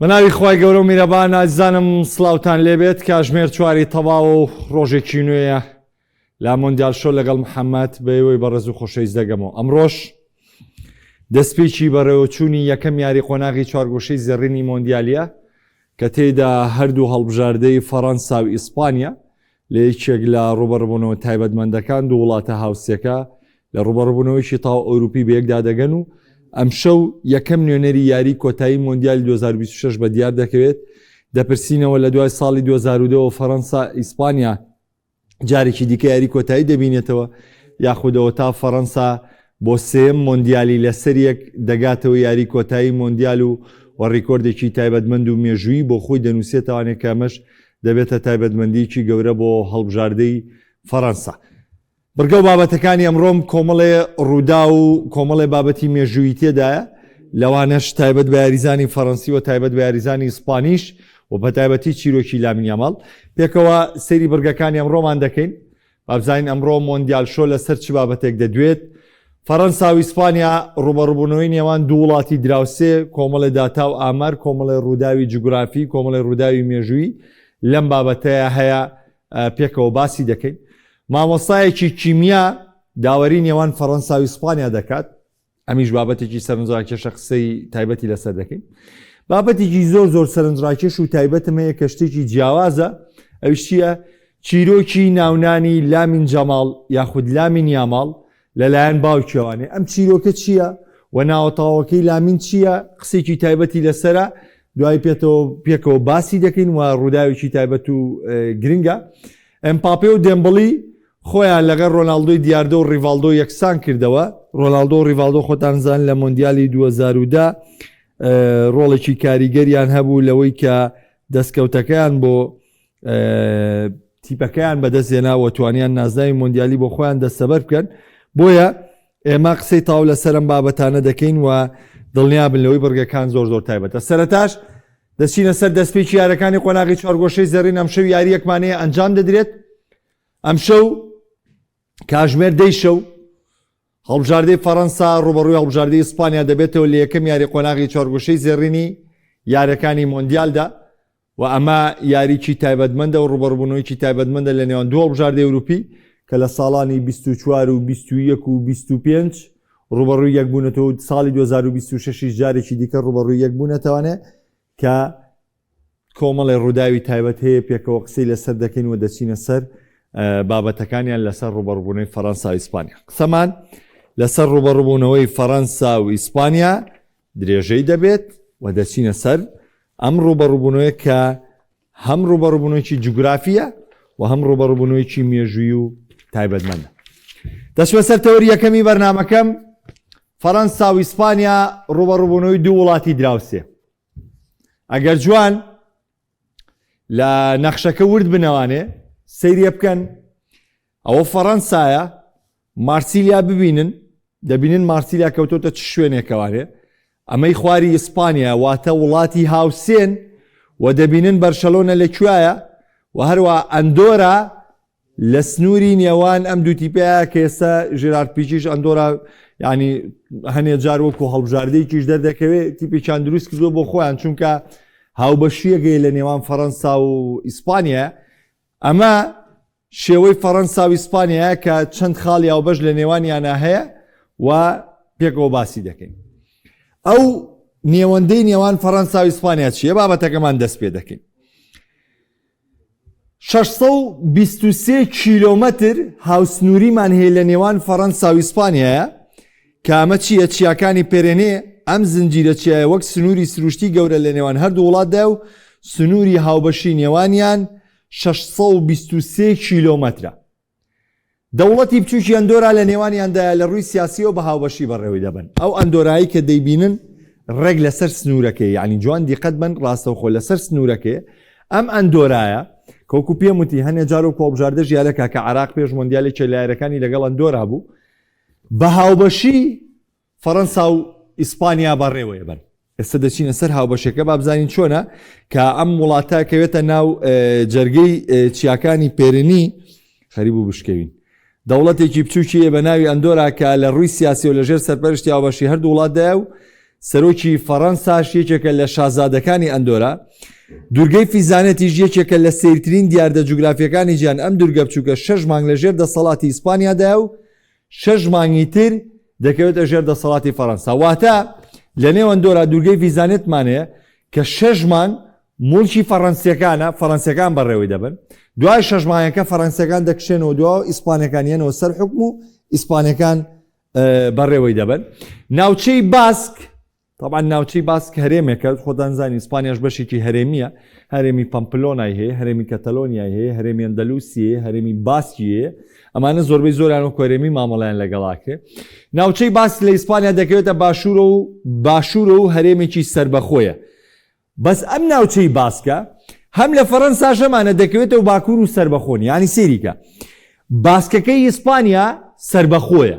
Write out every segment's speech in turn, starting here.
بەناوی خوای گەورە و میرەبان ئازیزانم سڵاوتان لێبێت کاژمێر چواری تەواوە و ڕۆژێکی نوێیە لە مۆندیال شۆ لەگەڵ محەممەد بە ئێوەی بەڕێز و خۆشەویست دەگەمەوە ئەمڕۆش دەستپێکی بەڕێوەچوونی یەکەم یاری قۆناغی چوارگۆشەی زێڕینی مۆندیالیە کە تێیدا هەردوو هەڵبژاردەی فەڕەنسا و ئیسپانیا لە یەکێک لە ڕووبەڕووبوونەوە تایبەتمەندەکان دوو وڵاتە هاوسێکە لە ڕووبەڕووبوونەوەیەکی تەواو ئەوروپی بەیەکدا دەگەن و ئەمشەو یەکەم نوێنەری یاری کۆتایی مۆندیالی 2026 بە دیار دەکەوێت. دەپرسینەوە لە دوای ساڵی 2002 ەوە فەڕەنسا ئیسپانیا جارێکی دیکە یاری کۆتایی دەبینێتەوە یاخودەوە تا فەڕەنسا بۆ سێیەم مۆندیالی لەسەریەک دەگاتەوە یاری کۆتایی مۆندیال و و ڕیکۆردێکی تایبەتمەند و مێژوویی بۆ خۆی دەنووسێتەوانێ کە ئەمەش دەبێتە تایبەتمەندییەکی گەورە بۆ هەڵبژاردەی فەڕەنسا. بڕگە و بابەتەکانی ئەمڕۆم کۆمەڵێ ڕووداو و کۆمەڵێ بابەتی مێژوویی تێدایە، لەوانەش تایبەت بە یاریزانی فەڕەنسی و تایبەت بە یاریزانی ئیسپانیش و بەتایبەتی چیرۆکی لامین یاماڵ. پێکەوە سەیری بڕگەکانی ئەمڕۆمان دەکەین. با بزانین ئەمڕۆ مۆندیال شۆ لەسەر چ بابەتێک دەدوێت. فەڕەنسا و ئیسپانیا ڕووبەڕووبوونەوەی نێوان دوو وڵاتی دراوسێ، کۆمەڵێ داتا و ئامار، کۆمەڵێ ڕووداوی جوگرافی، کۆمەڵێ ڕووداوی مێژوویی لەم بابەتەیا هەیە پێکەوە باسی دەکەین. مامۆستایەکی کیمیا داوەری نێوان فەڕەنسا و ئیسپانیا دەکات. ئەمیش بابەتێکی سەرنجڕاکێشە قسەی تایبەتی لەسەر دەکەین. بابەتێکی زۆر زۆر سەرنجڕاکێش و تایبەتم هەیە کە شتێکی جیاوازە ئەویش چییە؟ چیرۆکی ناونانی لامین جەماڵ یاخود لامین یاماڵ لەلایەن باوکیەوانێ ئەم چیرۆکە چییە و ناوە تەواوەکەی لامین چییە قسێکی تایبەتی لەسرە دوای پێتەوە پێکەوە باسی دەکەین و ڕووداوێکی تایبەت و گرنگە ئەمپاپێ و دێمبڵی خۆیان لەگەڵ ڕۆناڵدۆی دیاردە و ڕیڤاڵدۆ یەکسان کردەوە. ڕۆناڵدۆ و ڕیڤاڵدۆ خۆتان زان لە مۆندیالی 2010 ڕۆڵێکی کاریگەریان هەبوو لەوەی کە دەستکەوتەکەیان بۆ تیپەکەیان بەدەستێنا و توانیان نازناوی مۆندیالی بۆ خۆیان دەستەبەر بکەن بۆیە ئێمە قسەی تاو لەسەر ئەم بابەتانە دەکەین و دڵنیابن لەوەی بڕگەکان زۆر زۆر تایبەتە سەرەتاش دەچینە سەر دەستپێکی یارەکانی قۆناغی چوارگۆشەی زێڕین ئەمشەو یارییەکمان هەیە ئەنجام دەدرێت ئەمشەو کاژمێر دەی شەو هەڵبژاردەی فەڕەنسا ڕوبەڕووی هەڵبژاردەی ئیسپانیا دەبێتەوە لە یەکەم یاری قۆناغی چوارگۆشەی زێڕینی یارەکانی مۆندیالدا و ئەمە یاریی تایبەتمەندە و ڕوبەڕبوونەوەیکی تایبەتمەندە لە نێوان دوو هەڵبژاردەی ئەوروپی کە لە ساڵانی 24 و 21 و 25 ڕوبەڕووی یەکبوونەتەوە و ساڵی 2026 جارێکی دیکە ڕوبەڕووی یەکبوونەتەوانێ کە کۆمەڵێ ڕووداوی تایبەت هەیە پێکەوە قسەی لەسەر دەکەین و دەچینە سەر بابەتەکانیان لەسەر ڕوبەڕبوونەوەی فەڕەنسا و ئیسپانیا قسەمان لەسەر ڕوبەڕبوونەوەی فەڕەنسا و ئیسپانیا درێژەی دەبێت و دەچینە سەر ئەم ڕوبەڕبوونەوەی کە هەم ڕوبەڕبوونەوەی جوگرافیە و هەم ڕوبەڕبوونەوەیکی مێژووی و تایبەتمەندە دەچمە سەر تەوەری یەکەمی بەرنمەکەم فەڕەنسا و ئیسپانیا ڕوبەڕبوونەوەی دوو وڵاتی دراوسێ ئەگەر جوان لە نەخشەکە ورد بنەوانێ سەیریە بکەن ئەوە فەڕەنسایە مارسیلیا ببینن دەبینن مارسیلیا کەوتۆتە چ شوێنێکەوانێ ئەمەی خواری ئیسپانیا واتە وڵاتی هاوسێن و دەبینن بەرشەلۆنە لە کوایە و هەروە ئەندۆرا لە سنووری نێوان ئەم دوو تیپەیە کە ئێستا ژێرارد پیکیش ئەندۆرا ینی هەنێ جار وەکو هەڵبژاردەیەکیش دەردەکەوێت تیپێکیان دروست کردووە بۆ خۆیان چونکە هاوبەشیەکەی لە نێوان فەڕەنسا و ئیسپانیا ئەمە شێوەی فەڕەنسا و ئیسپانیا کە چەند خاڵی هاوبەش لە نێوانیانە هەیە و پێکەوە باسی دەکەین ئەو نێوەندەی نێوان فەڕەنسا و ئیسپانیا چییە بابەتەکەمان دەست پێ دەکەین 623 کیلۆمەتر هاوسنووریمان هەیە لە نێوان فەڕەنسا و ئیسپانیایە کە ئەمە چییە چیاکانی پێرێنێ ئەم زنجیرە چیایە وەک سنووری سروشتی گەورە لە نێوان هەردوو وڵاتدا و سنووری هاوبەشی نێوانیان 623 کیلۆمەترە. دەوڵەتی بچووکی ئەندۆرا لە نێوانیاندایە لە ڕووی سیاسیەوە بە هاوبەشی بەڕێوەی دەبەن. ئەو ئەندۆرایەی کە دەیبینن ڕێک لەسەر سنوورەکەی، یانی جوان دیقەت بەن ڕاستەوخۆ لەسەر سنوورەکەی ئەم ئەندۆرایە کە وەکو پێم وتی هەنێ جار وەکو هەڵبژاردەش یارەکە کە عێراق پێش مۆندیالێکی لە یارەکانی لەگەڵ ئەندۆرا بوو بە هاوبەشی فەڕەنسا و ئیسپانیا بەڕێوەیە بەن. ئێستا دەچینە سەر هاوبەشەکە با بزانین چۆنە کە ئەم وڵاتە کەوێتە ناو جەرگەی چیاکانی پێرنی خەریب و بشکەوین. دەوڵەتێکی بچووکیە بە ناوی ئەندۆرا کە لە ڕووی سیاسی و لەژێر سەرپەرشتی هاوبەشی هەردوو وڵاتدایە و سەرۆکی فەڕەنساش یەکێکە لە شازادەکانی ئەندۆرا. دوورگەی فیزانێتیش یەکێکە لە سەیرترین دیاردە جوگرافییەکانی جیهان، ئەم دوورگە بچووکە شەش مانگ لە ژێر دەسەڵاتی ئیسپانیادایە و شەش مانگی تر دەکەوێتە ژێر دەسەڵاتی فەڕەنسا. واتە لە نێو ئەندۆرا دوورگەی فیزانێتمان هەیە کە شەش مانگ موڵکی فەڕەنسییەکانە، فەڕەنسییەکان بەڕێوەی دەبەن. دوای شەش مانگەکە فەڕەنسییەکان دەکشێنەوە دواوە، ئیسپانییەکان یەنەوە سەر حوکم و ئیسپانییەکان بەڕێوەی دەبەن. ناوچەی باسک، تەبعەن ناوچەی باسک هەرێمێکە، خۆتان زانین ئیسپانیاش بەشێکی هەرێمییە، هەرێمی پەمپلۆنای هەیە، هەرێمی کەتەلۆنیای هەیە، هەرێمی ئەندەلوسی هەیە، هەرێمی باسکی هەیە، ئەمانە زۆربەی زۆریان وەکو هەرێمی مامەڵەیان لەگەڵ ئاکرێ. ناوچەی باسک لە ئیسپانیا دەکەوێتە باشوورە و باشوورە و هەرێمێکی سەربەخۆیە. بەس ئەم ناوچەی باسکە هەم لە فەرەنساش هەمانە دەکەوێتەوە باکوور و سەربەخۆ نیە یانی سەیریکە باسکەکەی ئیسپانیا سەربەخۆیە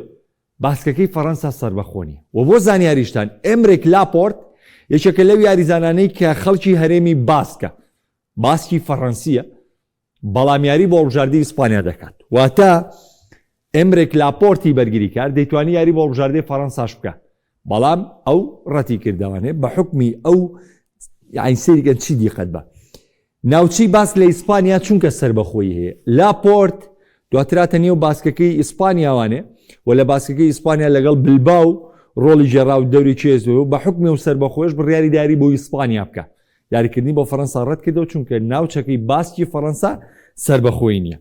باسکەکەی فەرەنسا سەربەخۆ نیە و بۆ زانیاریشتان ئێمریک لاپۆرت یەکێکە لەو یاریزانانەی کە خەڵکی هەرێمی باسکە باسکی فەڕەنسیە بەڵام یاری بۆ هەڵبژاردەی ئیسپانیا دەکات واتە ئێمریک لاپۆرتی بەرگریکار دەیتوانی یاری بۆ هەڵبژاردەی فەڕەنساش بکات بەڵام ئەو ڕەتی کردەوانێ بە حکمی ئەو یاین سەیرکەن چی دیقەت بە ناوچەی باس لە ئیسپانیا چونکە سربەخۆی هەیە لاپۆرت دواتراتە نێو باسکەکەی ئیسپانیاوانێ و لە باسکەکەی ئیسپانیا لەگەڵ بلباو ڕۆڵی گێڕا و دەوری چێز و بە حکمی و سربەخۆش بڕیاری داری بۆ ئیسپانیا بکە یاریکردنی بۆ فەرەنسا ڕەتکردەوە چونکە ناوچەکەی باسکی فەرەنسا سربەخۆی نییە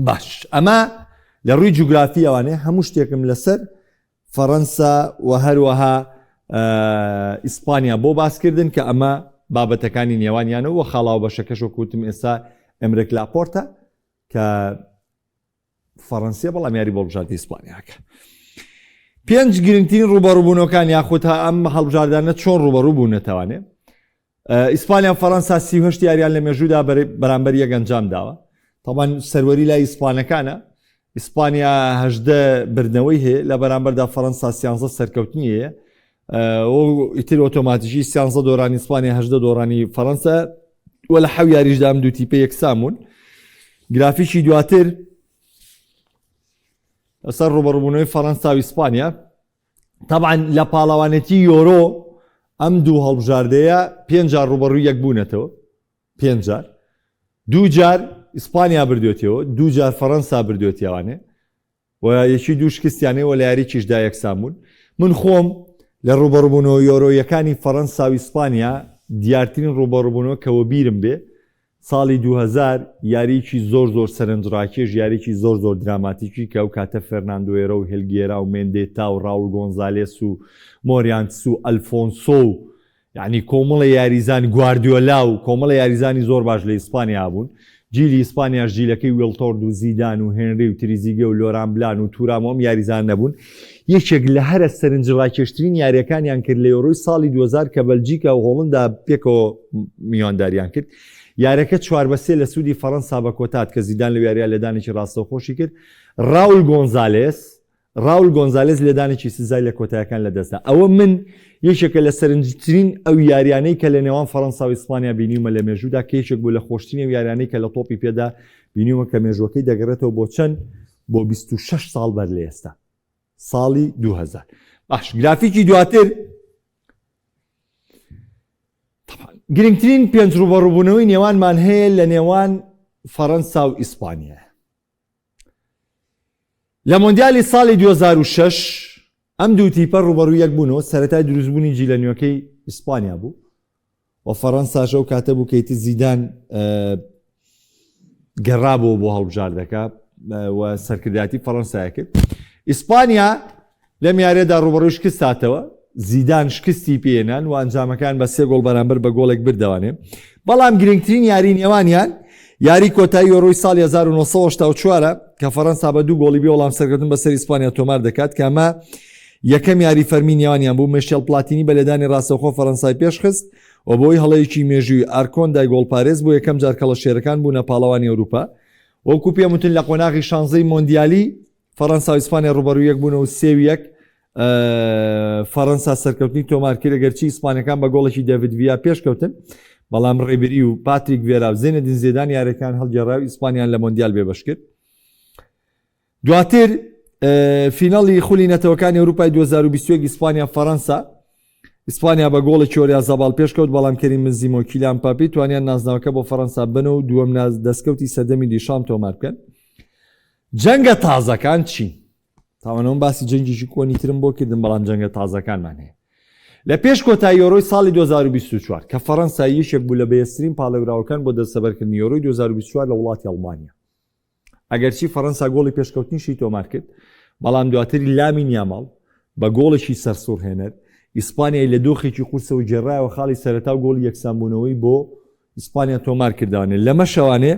باش ئەمە لە ڕووی جوگرافی ئەوانەیە هەموو شتێکم لەسەر فەرەنسا و هەروەها ئیسپانیا بۆ باسکردن کە ئەمە بابەتەکانی نێوانیانە و خاڵاو بەشەکەش وەکوتم ئێستا ئەمرێک لاپۆرتە کە فەڕەنسیە بەڵام یاری بۆ هەڵبژاردەی ئیسپانیاکە. پێنج گرنگترین ڕوبەڕوبوونەوەکان یاخود ئەم هەڵبژاردانە چۆن ڕوبەڕوو بوونەتەوانێ ئیسپانیا و فەڕەنسا 38 یاریان لە مێژوودا بەرامبەر یەک ئەنجام داوە تاوان سەروەری لای ئیسپانەکانە ئیسپانیا هەژدە بردنەوەی هەیە لە بەرامبەردا فەڕەنسا سیانزە سەرکەوتنی هەیە ئیتر ئۆتۆماتیکی سیانزە دۆرانی ئیسپانیا هەژدە دۆرانی فەڕەنسا و لە حەو یاریشدا ئەم دوو تیپە یەکسان بوون گرافیکی دواتر لەسەر ڕوبەڕبوونەوەی فەڕەنسا و ئیسپانیا طبعا لە پاڵەوانێتی یۆرۆ ئەم دوو هەڵبژاردەیە پێنج جار ڕوبەڕووی یەک بوونەتەوە پێنج جار دوو جار ئیسپانیا بردوێتەوە دوو جار فەڕەنسا بردوێتیوانێ و یەکی دوو شکستیان هەیە و لە یاریکیشدا یەکسان بوون. من خۆم لە ڕووبەڕووبوونەوە یۆرۆییەکانی فەڕەنسا و ئیسپانیا دیارترین ڕووبەڕووبوونەوە کە وەبیرم بێ ساڵی 2000 یارییەکی زۆر زۆر سەرنجڕاکێش یارییەکی زۆر زۆر دراماتیکی کە ئەو کاتە فێرناندۆ هێرۆ و هێلگێرا و مێندێتا و ڕاوڵ گۆنزالێس و مۆریانتس و ئەلفۆنسۆ و یەعنی کۆمەڵێ یاریزان گواردیۆلا و کۆمەڵێ یاریزانی زۆر باش لە ئیسپانیا بوون، جیلی ئیسپانیاش جیلەکەی ویڵتۆرد و زیدان و هێنری و تریزیگێ و لۆران بلان و تورام و ئەم یاریزانە بوون، یەکێک لە هەرە سەرنجڕاکێشترین یارییەکانیان کرد لە یۆرۆی ساڵی 2000 کە بەلجیکا و هۆڵندا پێکەوە میوانداریان کرد، یاریەکە چوار بە سێ لە سوودی فەرەنسا بە کۆتات کە زیدان لەو یارییە لێدانێکی ڕاستەوخۆشی کرد، ڕاول گۆنزالێس ڕاول گۆنزالێز لێدانێکی سزای لە کۆتایەکان لەدەستدا، ئەوە من یەکێکە لە سەرنجترین ئەو یاریانەی کە لە نێوان فەرەنسا و ئیسپانیا بینیومە لە مێژوودا کە یەکێک بوو لە خۆشترین ئەو یاریانەی کە لە تۆپی پێدا بینیومە کە مێژووەکەی دەگەڕێتەوە بۆ چەند بۆ 26 ساڵ بەر لە ئێستا ساڵی 2000 باش گرافیکی دواتر گرنگترین پێنج ڕوبەڕوبوونەوەی نێوانمان هەیە لە نێوان فەرەنسا و ئیسپانیا لە مۆندیالی ساڵی 2006 ئەم دوو تیپە ڕوبەڕوو یەک بوونەوە سەرەتای دروستبوونی جیلە نوێکەی ئیسپانیا بوو و فەڕەنساش ئەو کاتە بوو کەیتر زیدان گەڕابەوە بۆ هەڵبژاردەکە و سەرکردایەتی فەڕەنسای کرد ئیسپانیا لەم یاریەدا ڕوبەڕووی شکست هاتەوە، زیدان شکستی پێهێنان و ئەنجامەکان بە سێ گۆڵ بەرامبەر بە گۆڵێک بردەوانێ. بەڵام گرنگترین یاری نێوانیان یاری کۆتایی یۆرۆی ساڵی 1984 کە فەرەنسا بە دوو گۆڵی بێ وەڵام سەرکەوتن بەسەر ئیسپانیا تۆمار دەکات کە ئەمە یەکەم یاری فەرمی نێوانیان بوو مێشێل پلاتینی بە لێدانی ڕاستەوخۆ فەرەنسای پێشخست و بۆی هەڵەیەکی مێژووی ئارکۆندای گۆڵپارێز بۆ یەکەم جار کەڵەشێرەکان بوونە پاڵەوانی ئەوروپا وەکو پێم وتن لە قۆناغی شانزەی مۆندیالی فەڕەنسا و ئیسپانیا ڕووبەڕووی یەک بوونەوە و سێ و یەک فەڕەنسا سەرکەوتنی تۆمار کرد ئەگەرچی ئیسپانیەکان بە گۆڵێکی دەڤید ڤیا پێشکەوتن بەڵام ڕێبری و پاتریک ڤێرا و زێنەدین زێدان یاریەکان هەڵگێڕا و ئیسپانیان لە مۆندیال بێبەش کرد دواتر فیناڵی خولی نەتەوەکانی ئەوروپای 2021 ئیسپانیا فەڕەنسا. ئیسپانیا بە گۆڵێکی ئۆریازاباڵ پێشکەوت، بەڵام کەریم بنزیمە و کیلیان مباپی توانیان نازناوەکە بۆ فەرەنسا ببەنەوە و دووەم دەستکەوتی سەردەمی دیشام تۆمار بکەن. جەنگە تازەکان چین؟ تاوانەوەم باسی جەنگێکی کۆنی ترم بۆ کردم بەڵام جەنگە تازەکانمان هەیە. لە پێش کۆتایی یۆرۆی ساڵی 2024 کە فەرەنسا یەکێک بوو لە بەهێزترین پاڵێوراوەکان بۆ دەستەبەرکردنی یۆرۆی 2024 لە وڵاتی ئەڵمانیا. ئەگەرچی فەرەنسا گۆڵی پێشکەوتنیشی تۆمار کرد، بەڵام دواتر لامین یاماڵ بە گۆڵێکی سەرسوڕهێنەر ئیسپانیای لە دۆخێکی قورسەوە گێڕایەوە خاڵی سەرەتا و گۆڵی یەکسانبوونەوەی بۆ ئیسپانیا تۆمار کردوانێ لەمەشەوانێ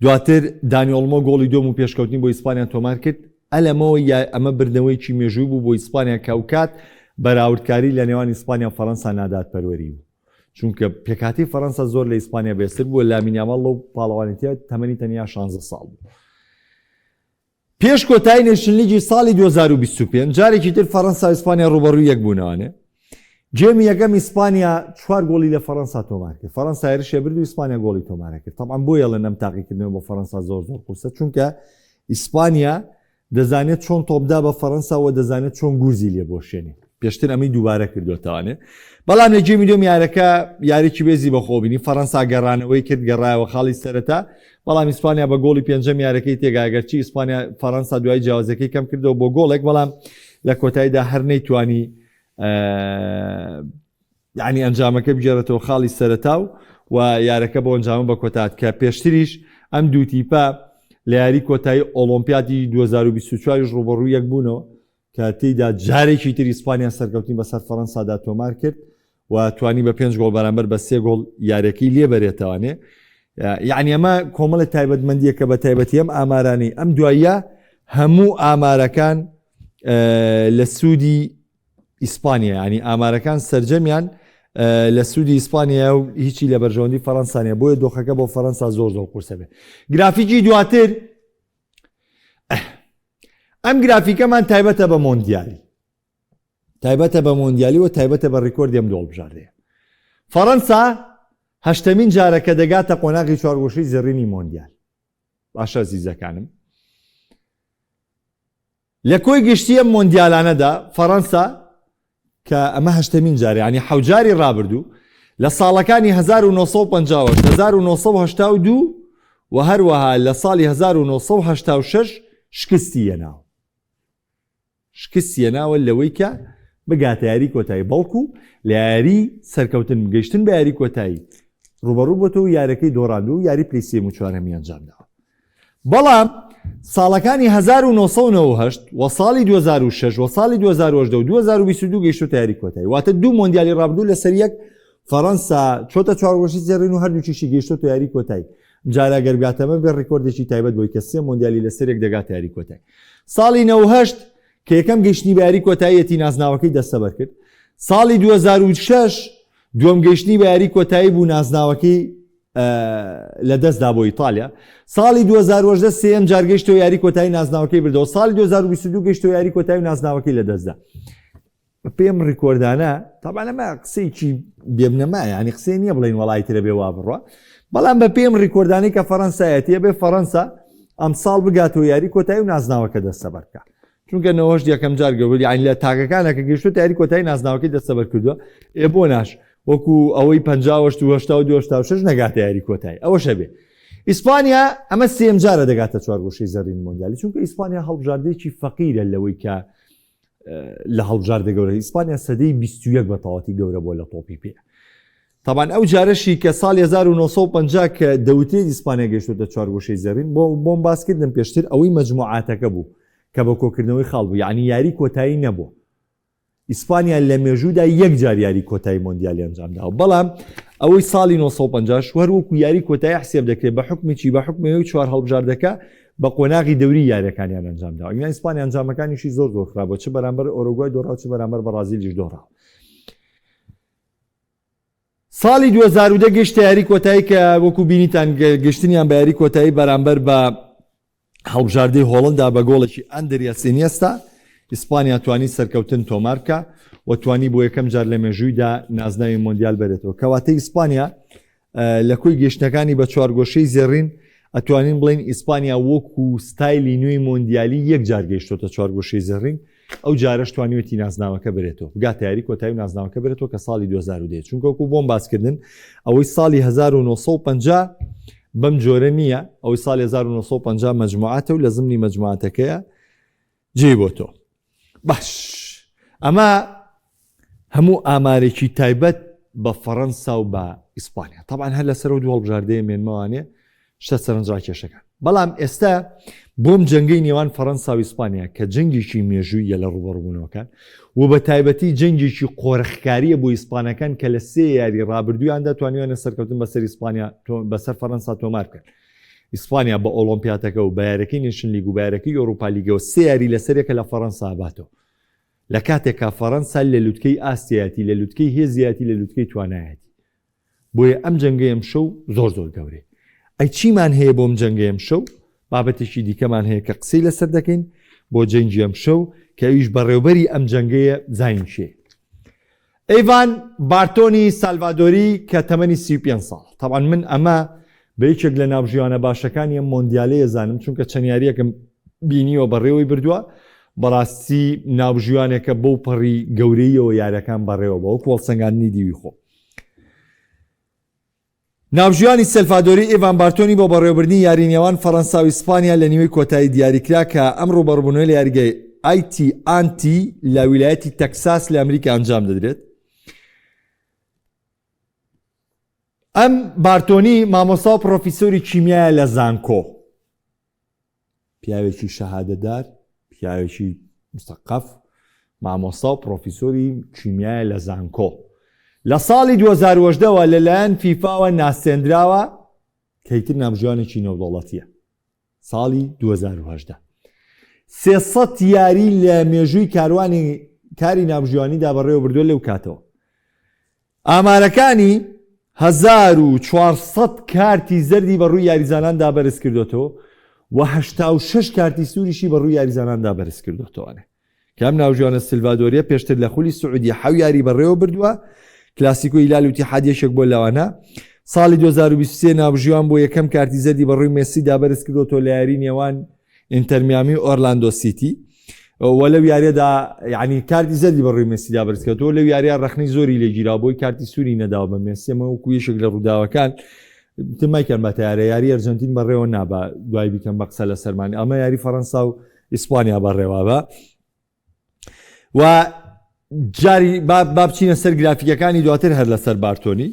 دواتر دانی ئۆڵمۆ گۆڵی دووەم و پێشکەوتنی بۆ ئیسپانیا تۆمار کرد ئەلەمەوە یا ئەمە بردنەوەیەکی مێژووی بوو بۆ ئیسپانیا کە ئەوکات بەراوردکاری لە نێوان ئیسپانیا و فەرەنسا نادادپەروەری بوو چونکە پێکهاتەی فەرەنسا زۆر لە ئیسپانیا بەهێزتر بووە، لامین یاماڵ لەو پاڵەوانێتیە تەمەنی تەنیا 16 ساڵ بوو. پێش کۆتایی نەیشن لیگی ساڵی 2025 جارێکی تر فەرەنسا و ئیسپانیا ڕووبەڕووی یەک بوونەوانێ. گێمی یەکەم ئیسپانیا چوار گۆڵی لە فەرەنسا تۆمار کرد. فەرەنسا هێرشێ برد و ئیسپانیا گۆڵی تۆمار کرد. تەبعەن بۆ یەڵێن ئەم تاقیکردنەوە بۆ فەرەنسا زۆر زۆر قورسە چونکە ئیسپانیا دەزانێت چۆن تۆپدا بە فەرەنسا و دەزانێت چۆن گورزی لێ بۆشێنێ پێشتر ئەمەی دووبارە کردوێتوانێ بەڵام لە گێمی دوم یارەکە یاریی بێزی بەخۆبینی فەرەنسا گەڕانەوەی کرد گەڕایەوە خاڵی سەرەتا بەڵام ئیسپانیا بە گۆڵی پێنجەم یارەکەی تێگاگەرچی ئیسپانیا فەرەنسا دوای جیاوازەکەی کەم کردەوە بۆ گۆڵێک بەڵام لە کۆتاییدا هەر نەیتوانی یانی ئەنجامەکە بگێڕێتەوە خاڵی سەرەتا و و یارەکە بۆ ئەنجامە بە کۆتات کە پێشتریش ئەم دوو تیپە لە یاری کۆتایی ئۆڵۆمپیاتی 2024 ڕوبەڕوو یەک بوونەوە کە تێیدا جارێکی تر ئیسپانیا سەرکەوتنی بەسەر فەرەنسادا تۆمار کرد و توانی بە پێنج گۆڵ بەرامبەر بە سێ گۆڵ یاریەکەی لێبەرێتوانێ یعنی ئەمە کۆمەڵی تایبەتمەندیەکە بە تایبەتی ئەم ئامارانی ئەم دواییە هەموو ئامارەکان لە سوودی ئیسپانیا ینی ئامارەکان سرجەمیان لە سوودی ئیسپانیا و هیچی لە بەرژەوەندی فەرەنسانە بۆیە دۆخەکە بۆ فەرەنسا زۆر زۆر قورسە بێ گرافیکی دواتر ئەم گرافیکەمان تایبەتە بە مۆندیالی تایبەتە بە مۆندیالی و تایبەتە بە ڕیکۆردی ئەم دوو هەڵبژاردەیە فەرەنسا هەشتەمین جارە کە دەگاتە قۆناغی چوارگۆشەی زێڕینی مۆندیال باشە زیزەکانم لە کۆی گشتی ئەم مۆندیالانەدا فەڕەنسا کە ئەمە هەشتەمین جارە یانی حەوجاری ڕابردوو لە ساڵەکانی 1950 1982 و هەروەها لە ساڵی 1986 شکستی هێناوە شکستی هێناوە لەوەی کە بگاتە یاری کۆتایی بەڵکو لە یاری سەرکەوتن گەیشتن بە یاری کۆتایی ڕوبەڕوو بۆتەوە یارەکەی دۆڕاندوو و یاری پلی سێم و چوارەمی ئەنجامداوە بەڵام ساڵەکانی 1998 و ساڵی 2006 و ساڵی 2018 و 2022 گەیشتوتە یاری کۆتایی واتە دوو مۆندیالی ڕابردوو لەسەر یەک فەڕەنسا چۆتە چوارگۆشەی زێڕین و هەردووکیشی گەیشتۆتە یاری کۆتایی جارا گەر بگاتەمە بێ ڕیکۆردێکی تایبەت بۆی کە سێ مۆندیالی لەسەر یەک دەگاتە یاری کۆتایی ساڵی 98 کە یەکەم گەیشتنی بە یاری کۆتاییەتی نازناوەکەی دەستەبەر کرد ساڵی 2006 دووەم گەیشتنی بە یاری کۆتایی بوو نازناوەکەی لەدەستدا بۆ ئیتالیا ساڵی 2010 سێیەم جار گەیشتەوە یاری کۆتایی نازناوەکەی بردەوە ساڵی 2022 گەیشتەوە یاری کۆتایی و نازناوەکەی لەدەستدا پێم ڕیکۆردانە تابان ئەمە قسەیەکی بێبنەما ینی قسەی نییە بڵین وەڵی ترە بێ وا بڕە بەڵام بە پێم ڕیکۆردانی کە فەڕەنسایەتیە بێ فەڕەنسا ئەمساڵ بگاتەوە یاری کۆتایی و نازناوەکە دەستەبەر بکە چونکە نەوەش یەکەم جار گەوری یانی لە تاکەکانە کە گەیشتووە یاری کۆتایی نازناوەکەی دەستەبەر کردووە ئێ بۆ ناش وەکو ئەوەی 58 و 82 86 نەگاتە یاری کۆتایی ئەوەش هەبێ ئیسپانیا ئەمە سێم جارە دەگاتە چوارگۆشەی زەرین مۆندیالی چونکە ئیسپانیا هەڵبژاردەیەکی فەقیرە لەوەی کە لە هەڵبژاردە گەورە ئیسپانیا سەدەی 21 بە تەواتی گەورە بووە لە تۆپی پێ تەبان ئەو جارەشی کە ساڵی 1950 کە دەوترێت ئیسپانیا گەیشتۆتە چوارگۆشەی زێڕین بۆ بۆم باسکردن پێشتر ئەوەی مەجموعاتەکە بوو کە بە کۆکردنەوەی خاڵ بوو یعنی یاری کۆتایی نەبوو ئیسپانیا لە مێژوودا یەک جار یاری کۆتایی مۆندیالی ئەنجامداوە بەڵام ئەوەی ساڵی 1950 هەر وەکو یاری کۆتایی حسێب دەکرێت بە حکمی چی بە حکمی چوار هەڵبژاردەکە بە قۆناغی دەوری یاریەکانیان ئەنجامداوە ئینا ئیسپانیا ئەنجامەکانیشی زۆر زۆر خراپە چ بەرامبەر ئۆرۆگوای دۆڕا چ بەرامبەر بەڕازیلیش دۆڕا ساڵی 2010 گەیشتە یاری کۆتایی کە وەکو بینیتان گەشتنیان بە یاری کۆتایی بەرامبەر بە هەڵبژاردەی هۆڵندا بە گۆڵێکی ئەندریاس ئینیێستا ئیسپانیا توانی سەرکەوتن تۆمار بکە و توانی بۆ یەکەم جار لە مێژوویدا نازناوی مۆندیال بەرێتەوە کەواتە ئیسپانیا لە کۆی گەشتەکانی بە چوارگۆشەی زێڕین ئەتوانین بڵین ئیسپانیا وەکو ستایلی نوێی مۆندیالی یەک جار گەیشتۆتە چوارگۆشەی زێڕین. ئەو جارەش توانیوێتی نازناوەکە بەرێتەوە بگاتە یاری کۆتایی و نازناوەکە بەرێتەوە کە ساڵی 2010 چونکە وەکو بۆم باسکردن ئەوەی ساڵی 1950 بەم جۆرە نییە ئەوەی ساڵی 1950 مەجموعاتە و لە زمنی مەجموعاتەکەیە جێی بۆ تۆ باش ئەمە هەموو ئامارێکی تایبەت بە فەڕەنسا و بە ئیسپانیا تەبعەن هەر لەسەر و دوو هەڵبژاردەیە مێنمەوانێ شتە سەرنجڕاکێشەکان بەڵام ئێستا بۆم جەنگەی نێوان فەڕەنسا و ئیسپانیا کە جەنگێکی مێژوویە لە ڕوبەڕبوونەوەکان و بە تایبەتی جەنگێکی قۆرخکاریە بۆ ئیسپانەکان کە لە سێ یاری ڕابردوویاندا توانیویانە سەرکەوتن بەسەر ئیسپانیا بەسەر فەڕەنسا تۆمار بکەن ئیسپانیا بە ئۆڵۆمپیاتەکە و بە یاریەکەی نێشن لیگ و بە یاریەکەی ئەوروپا لیگەوە سێ یاری لەسەرێکە لە فەڕەنسا باتەوە لە کاتێکا فەڕەنسا لە لوتکەی ئاستیایەتی لە لوتکەی هێزیایەتی لە لوتکەی توانایەتی بۆیە ئەم جەنگەی ئەمشەو زۆر زۆر گەورەیە ئەی چیمان هەیە بۆم جەنگەی ئەمشەو بابەتێکی دیکەمان هەیە کە قسەی لەسەر دەکەین بۆ جەنگی ئەمشەو کە ئەویش بەڕێوبەری ئەم جەنگەیە زانین کێ ئیڤان بارتۆنی سالڤادۆری کە تەمەنی 35 ساڵ تەبعەن من ئەمە بە یەکێک لە ناوبژیوانە باشەکانی ئەم مۆندیالەیە زانم چونکە چەند یاریەکەم بینیوە بەڕێوەی بردووە بەڕاستی ناوبژیوانێکە بەو پەڕی گەورەیەوە یاریەکان بەڕێوە بە وەکو هەڵسەنگاندنی دیوی خۆ ناوبژیوانی سەلفادۆری ئیڤان بارتۆنی بۆ بەڕێوەبردنی یاری نێوان فەرەنسا و ئیسپانیا لە نیوەی کۆتایی دیاریکرا کە ئەم ڕووبەڕووبوونەوە لە یاریگای ئای تی ئاند تی لە ویلایەتی تەکساس لە ئەمریکا ئەنجام دەدرێت. ئەم بارتۆنی مامۆستا و پڕۆفیسۆری کیمیایە لە زانکۆ. پیاوێکی شەهادەدار، پیاوێکی مسەقەف، مامۆستا و پڕۆفیسۆری کیمیایە لە زانکۆ. لە ساڵی 2018 وە لەلایەن فیفاوە ناسێندراوە کە ئیتر ناوبژیوانێکی نێودەوڵەتییە. ساڵی 2018 300 یاری لە مێژووی کاروانی کاری ناوبژیوانیدا بەڕێوە بردووە لەو کاتەوە. ئامارەکانی 1400 کارتی زەردی بە ڕووی یاریزاناندا بەرز کردۆتەوە و 86 کارتی سووریشی بە ڕووی یاریزاناندا بەرز کردۆتەوە. کە ئەم ناوبژیوانە سلڤادۆریە پێشتر لە خولی سعودیە حەو یاری بەڕێوە بردووە، کلاسیکۆ هیلال و ئیتیحاد یەکێک بووە لەوانە. ساڵی 2023 ناوبژیوان بۆ یەکەم کارتی زەردی بە ڕووی مێسیدا بەرز کردۆتەوە لە یاری نێوان ئینتەرمیامی و ئۆرلاندۆ سیتی و لەو یاریەدا یعنی کارتی زەردی بە ڕووی مێسیدا بەرز کردەوە لەو یاریە ڕەخنەی زۆری لێگیرا بۆی کارتی سووری نەداوە بە مێسی ئەمە وەکو یەکێک لە ڕووداوەکان تمایکەن بە تیارە یاری ئەرجنتین بەڕێوە نابا دوای بیکەم بە قسە لەسەرمان ئەمە یاری فەڕەنسا و ئیسپانیا بەڕێوە بە و جاری با بچینە سەر گرافیکەکانی دواتر هەر لەسەر بارتۆنی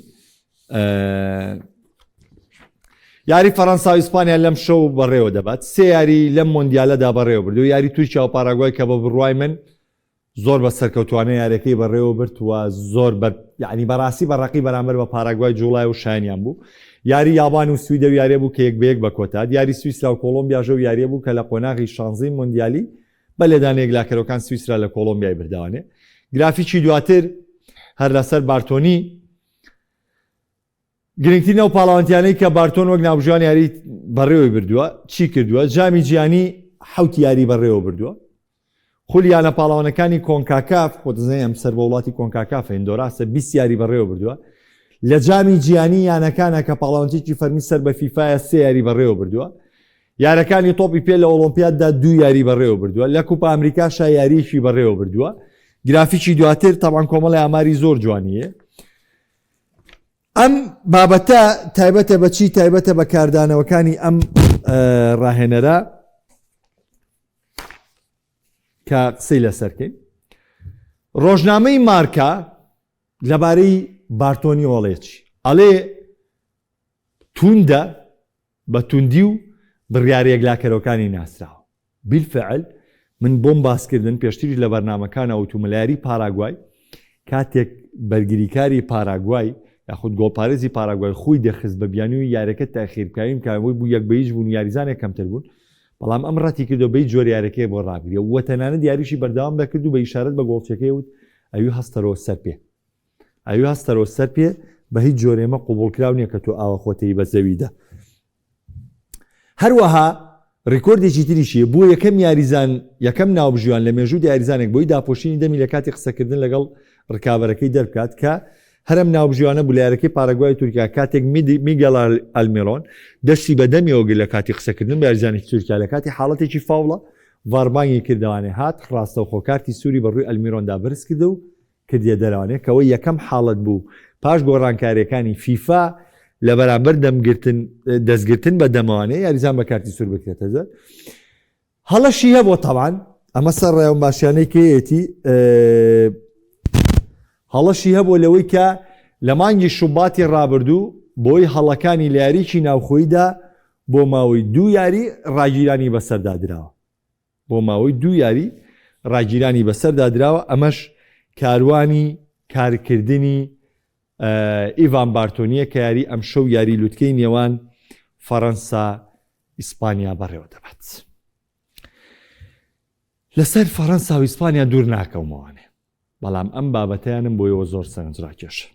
یاری فەڕەنسا و ئیسپانیا لەم شەو بەڕێوە دەبات سێ یاری لەم مۆندیالەدا بەڕێوە بردو یاری تورکیا و پاراگوای کە بە بڕوای من زۆر بە سەرکەوتوانە یاریەکەی بەڕێوە برد و زۆر بە یعنی بەڕاستی بە ڕقی بەرامبەر بە پاراگوای جوڵای و شایانیان بوو یاری یابان و سویدە و یاریە بوو کە یەک بە یەک بە کۆتات یاری سویسرا و کۆڵۆمبیاژە و یاریە بوو کە لە قۆناغی شانزەی مۆندیالی بە لێدانە یەکلاکەرەوەکان سویسرا لە کۆڵۆمبیای بردوانێ گرافیکی دواتر هەر لەسەر بارتۆنی گرنگترین ئەو پاڵاوانتیانەی کە بارتۆن وەک ناوبژیوان یاری بەڕێوەی بردووە چی کردووە جامی جیهانی حوت یاری بەڕێوە بردووە خولی یانە پاڵەوانەکانی کۆنکاکاف خۆ دەزانین ئەم سەر بە وڵاتی کۆنکاکاف هندۆراسە 20 یاری بەڕێوە بردووە لە جامی جیهانی یانەکانە کە پاڵەوانتێکی فەرمی سەر بە فیفایە سێ یاری بەڕێوە بردووە یارەکانی تۆپی پێ لە ئۆڵۆمپیاددا دوو یاری بەڕێوە بردووە لە کوپا ئەمریکاشا یارییەکی بەڕێوە بردووە گرافیکی دواتر تەبان کۆمەڵی ئاماری زۆر جوانیە ئەم بابەتە تایبەتە بە چی تایبەتە بە کاردانەوەکانی ئەم ڕاهێنەرە کە قسەی لەسەرکەین ڕۆژنامەی مارکا لەبارەی بارتۆنی ئۆڵێچی ئەڵێ توندە بە توندی و بڕیارە یەکلاکەرەوەکانی ناسراوە. بیلفعل من بۆم باسکردن پێشتریش لە بەرنامەکانا وتومە لە یاری پاراگوای کاتێک بەرگریکاری پاراگوای یاخود گۆڵپارێزی پاراگوای خۆی دەخست بە بیانووی یاریەکە تاخیر بکەین کە ئەوەی بوو یەک بە هیچ بوون و یاریزانێک کەمتر بوون بەڵام ئەم ڕەتی کردەوە بە هیچ جۆر یاریەکەی بۆ ڕابگرێ و تەنانەت یاریشی بەردەوام دەکرد و بە ئیشارەت بە گۆڵچیەکەی وت ئەوی هەستەرەوە سەر پێ ئەوی هەستەرەوە سەر پێ بە هیچ جۆرێ ئێمە قبوڵکراو نییە کە تۆ ئاوا خۆتەی بە زەویدا هەروەها ڕیکۆردێکی تریشی بووە یەکەم یاریزان یەکەم ناوبژیوان لە مێژوودا یاریزانێک بۆی داپۆشینی دەمی لە کاتی قسەکردن لەگەڵ ڕکابەرەکەی دەربکات کە هەرم ناوبژیوانە بوو لە یاریەکەی پاراگوای تورکیا کاتێک میگەڵ ئەلمیرۆن دەستی بە دەمیەوە گرت لە کاتی قسەکردن بە یاریزانێکی تورکیا لە کاتی حاڵەتێکی فاوڵە. ڤار بانگی کردەوانێ هات ڕاستەوخۆ کارتی سووری بە ڕووی ئەلمیرۆندا بەرز کردە و کردیە دەرەوانێ کەەوە یەکەم حاڵەت بوو پاش گۆڕانکاریەکانی فیفا لە بەرامبەر دەمگرتن دەستگرتن بە دەمەوانێ یاریزان بە کارتی سوور بکرێتە دەر. هەڵەشی هەبووە تەبعەن ئەمە سەر ڕێوم باشیانەی کێیەتی هەڵەشی هەبووە لەوەی کە لە مانگی شوباتی ڕابردوو بۆی هەڵەکانی لە یاریی ناوخۆیدا بۆ ماوەی دوو یاری ڕاگیرانی بەسەردا دراوە بۆ ماوەی دوو یاری ڕاگیرانی بەسەردا دراوە ئەمەش کاروانی کارکردنی ئیڤان بارتۆنیە کە یاری ئەمشەو یاری لوتکەی نێوان فەڕەنسا ئیسپانیا بەڕێوە دەبات. لەسەر فەڕەنسا و ئیسپانیا دوور ناکەومەوانێ بەڵام ئەم بابەتەیانم بۆیەوە زۆر سەرنجڕاکێشە.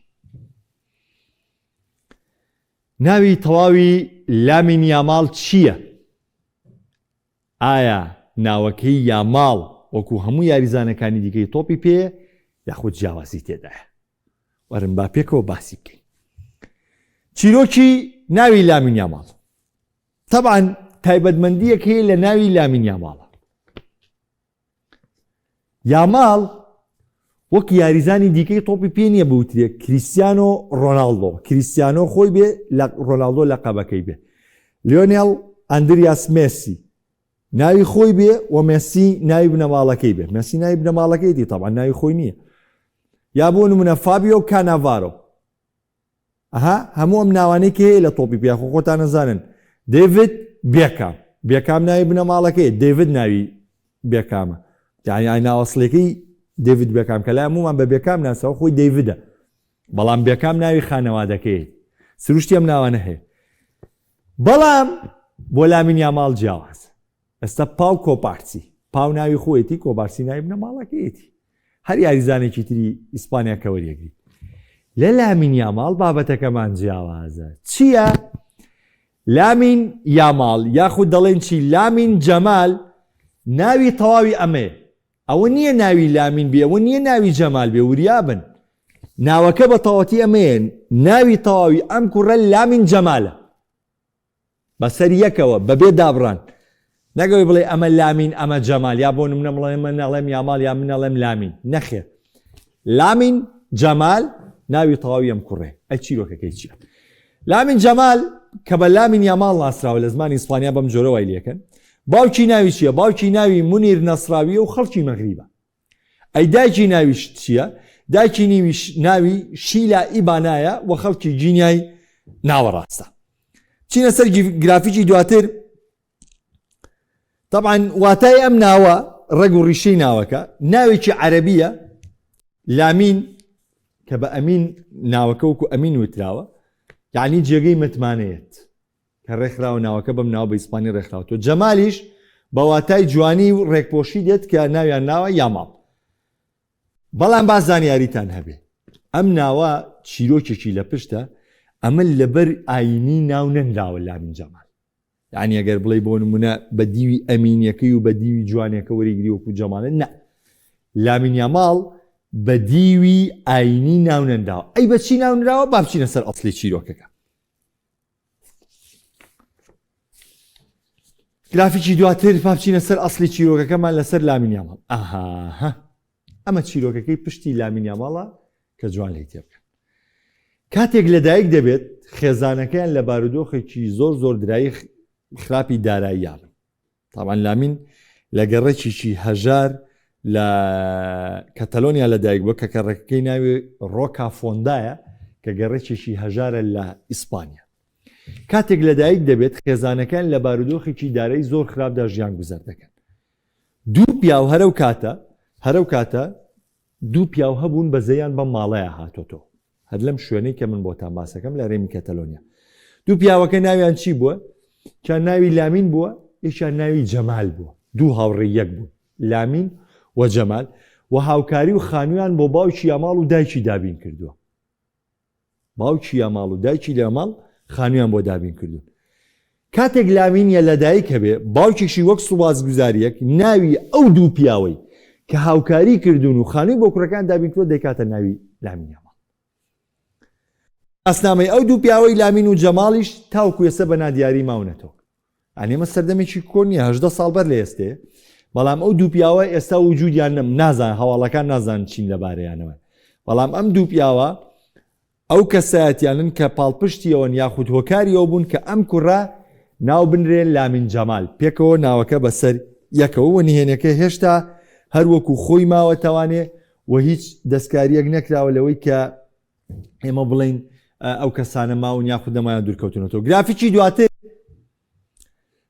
ناوی تەواوی لامین یاماڵ چییە؟ ئایا ناوەکەی یاماڵ وەکو هەموو یاریزانەکانی دیکەی تۆپی پێ یاخود جیاوازی تێدایە؟ وەرن با پێکەوە باسی بکەین. چیرۆکی ناوی لامین یاماڵ تەبعەن تایبەتمەندییەک هەیە لە ناوی لامین یاماڵە. یاماڵ وەک یاریزانی دیکەی تۆپی پێ نییە بوترێ کریستیانۆ ڕۆناڵدۆ، کریستیانۆ خۆی بێ لە ڕۆناڵدۆ لەقەبەکەی بێ، لیۆنێڵ ئەندریاس مێسی ناوی خۆی بێ و مێسی ناوی بنەماڵەکەی بێ، مێسی ناوی بنەماڵەکەیەتی تەبعەن ناوی خۆی نییە. یا بۆ نمونە فابیۆ کاناڤارۆ ئەها هەموو ئەم ناوانەی کە هەیە لە تۆپی پێ خۆ خۆتان نەزانن دەیڤد بێکام بێکام ناوی بنەماڵەکەی دەیڤد ناوی بێکامە یعنی ئای ناوەسڵەکەی دەیڤد بێکام کە لای هەموومان بە بێکام ناسەوە خۆی دەیڤدە بەڵام بێکام ناوی خانەوادەکەی سروشتی ئەم ناوانە هەیە بەڵام بۆ لامین یاماڵ جیاواز ئێستا پاو کۆپارسی پاو ناوی خۆیەتی کۆبارسی ناوی بنەماڵەکەیەتی هەر یاریزانێکی تری ئیسپانیا کە وەریەگری لە لامین یاماڵ بابەتەکەمان جیاوازە چییە؟ لامین یاماڵ یاخود دەڵێن چی لامین جەمال ناوی تەواوی ئەمەیە ئەوە نییە ناوی لامین بێ ئەوە نییە ناوی جەمال بێ وریابن ناوەکە بە تەواوەتی ئەمەیە ناوی تەواوی ئەم کوڕە لامین جەمالە بەسەر یەکەوە بەبێ دابڕان نەک ئەوەی بڵێ ئەمە لامین ئەمە جەمال یا بۆ نمونە بڵێ من ئەڵێم یاماڵ یا من ئەڵێم لامین نەخێر لامین جەمال ناوی تەواوی ئەم کوڕێ ئەی چیرۆکەکەی چییە لامین جەمال کە بە لامین یاماڵ ناسراوە لە زمانی ئیسپانیا بەم جۆرە وای لێکەن باوکی ناوی چییە باوکی ناوی منیر نەسراویە و خەڵکی مەغریبە ئەی دایکی ناویش چییە؟ دایکی نیویش ناوی شیلا ئیبانایە و خەڵکی گینیای ناوەڕاستە. چینە سەر گرافیکی دواتر طبعا واتای ئەم ناوە ڕەگ و ڕیشەی ناوەکە ناوێکی عەرەبیە لامین کە بە ئەمین ناوەکە وەکو ئەمین وتراوە یعنی جێگەی متمانەیەت کە ڕێکخراوە ناوەکە بەم ناوە بە ئیسپانی ڕێکخراوەتەوە جەمالیش بە واتای جوانی و ڕێکپۆشی دێت کە ناویان ناوە یاماڵ بەڵام با زانیاریتان هەبێ ئەم ناوە چیرۆکێکی لە پشتە ئەمە لەبەر ئاینی ناو نەنراوە لامین جەمال یعنی ئەگەر بڵێ بۆ نمونە بە دیوی ئەمینیەکەی و بە دیوی جوانەکە وەریگری وەکو جەمالە نە لامین یاماڵ بە دیوی ئاینی ناونەنراوە ئەی بەچی ناونراوە با بچینە سەر ئەسلی چیرۆکەکە گرافیکی دواتر با بچینە سەر ئەسلی چیرۆکەکەمان لەسەر لامین یاماڵ ئەها ئەمە چیرۆکەکەی پشتی لامین یاماڵە کە جوان لێی تێبکەن کاتێک لەدایک دەبێت خێزانەکەیان لە بارودۆخێکی زۆر زۆر درایی خراپی داراییانن تاوان لامین لە گەڕەکێکی هەژار لە کەتەلۆنیا لەدایک بووە کە گەڕەکەکەی ناوی ڕۆکا فۆندایە کە گەڕەکێکی هەژارە لە ئیسپانیا. کاتێک لەدایک دەبێت خێزانەکەیان لە بارودۆخێکی دارایی زۆر خراپدا ژیان گوزەر دەکەن. دوو پیاو هەرەو کاتە هەرەو کاتە دوو پیاو هەبوون بەزەیان بەم ماڵەیا هاتۆتەوە هەر لەم شوێنەی کە من بۆتان باسەکەم لە هەرێمی کەتەلۆنیا دوو پیاوەکە ناویان چی بووە کیان ناوی لامین بووە یەکیان ناوی جەمال بووە دوو هاوڕێی یەک بوون لامین و جەمال و هاوکاری و خانوویان بۆ باوکی یاماڵ و دایکی دابین کردووە باوکی یاماڵ و دایکی لاماڵ خانوویان بۆ دابین کردوون کاتێک لامین یە لەدایک هەبێ باوکیشی وەک سوپاسگوزاریەک ناوی ئەو دوو پیاوەی کە هاوکاری کردوون و خانووی بۆ کوڕەکان دابین کردووە دەیکاتە ناوی لامین یاماڵ. ناسنامەی ئەو دوو پیاوەی لامین و جەماڵیش تاوەکو ئێستا بە نادیاری ماونەتەوە. یانی ئەمە سەردەمێکی کۆن نییە 18 ساڵ بەر لە ئێستەیە. بەڵام ئەو دوو پیاوە ئێستا وجودیان نەم نازان هەواڵەکان نازان چین لەبارەیانەوە بەڵام ئەم دوو پیاوە ئەو کەسایەتیانن کە پاڵپشتی ئەوەن یاخود هۆکاری ئەوە بوون کە ئەم کوڕە ناو بنرێ لامین جەمال، پێکەوە ناوەکە بەسەر یەکەوە و نهێنیەکە هێشتا هەر وەکو خۆی ماوەتەوانێ و هیچ دەستکاریەک نەکراوە لەوەی کە ئێمە بڵێین ئەو کەسانە ماون یاخود نەمایان دوورکەوتونەتەوە. گرافیکی دواتر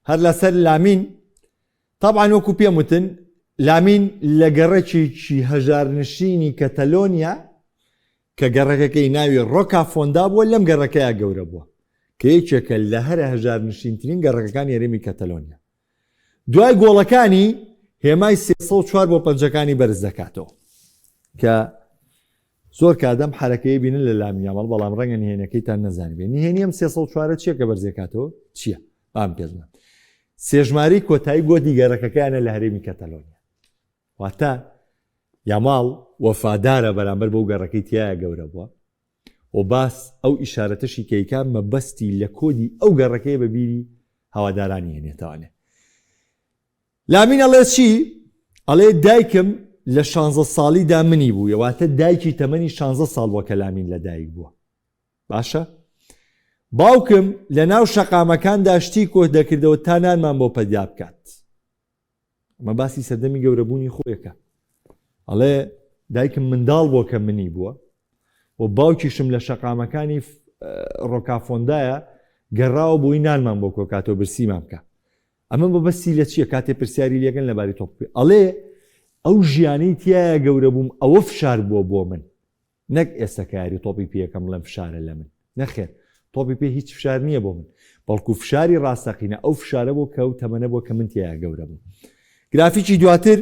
هەر لەسەر لامین تەبعەن وەکو پێم وتن لامین لە گەڕەکێکی هەژارنشینی کەتەلۆنیا کە گەڕەکەکەی ناوی ڕۆکا فۆندا بووە لەم گەڕەکەیا گەورە بووە کە یەکێکە لە هەرە هەژارنشینترین گەڕەکەکانی هەرێمی کەتەلۆنیا. دوای گۆڵەکانی هێمای 304 بۆ پەنجەکانی بەرز دەکاتەوە کە زۆر کات ئەم حەرەکەیە بینن لە لامین یاماڵ بەڵام ڕەنگە نهێنەکەیتان نەزانیبێ نهێنی ئەم 304 چییە کە بەرزێکاتەوە چییە بام پێ بڵێم سێژماری کۆتایی گۆدی گەڕەکەکەیانە لە هەرێمی کەتەلۆنیا واتە یاماڵ وەفادارە بەرامبەر بەو گەڕەکەی تایە گەورە بووە و باس ئەو ئیشارەتەشی کەیکا مەبەستی لە کۆدی ئەو گەڕەکەیە بە بیری هەوادارانی هێنێتەوانێ لامین ئەڵێ چی؟ ئەڵێ دایکم لە شانزە ساڵیدا منی بوویە واتە دایکی تەمەنی شانزە ساڵ بووە کە لامین لە دایک بووە باشە باوکم لە ناو شەقامەکاندا شتی کۆ دەکردەوە تا نانمان بۆ پەدیا بکات ئەمە باسی سەردەمی گەورەبوونی خۆیەکە ئەڵێ دایکم منداڵ بۆ کە منی بووە و باوکیشم لە شەقامەکانی ڕۆکافۆندایە گەڕاوە بۆی نانمان بۆ کۆکاتەوە برسیمان بکە ئەمە مەبەستی لە چییە کاتێ پرسیاری لێکەن لەبارەی تۆپی پێ ئەڵێ ئەو ژیانەی تیایا گەورە بووم ئەوە فشار بووە بۆ من نەک ئێستا کە یاری تۆپی پێیەکەم بڵێم فشارە لە من نەخێر تۆپی پێ هیچ فشار نییە بۆ من بەڵکو فشاری ڕاستەقینە ئەو فشارە بۆ کە ئەو تەمەنە بۆ کە من تیایا گەورە بووم گرافیکی دواتر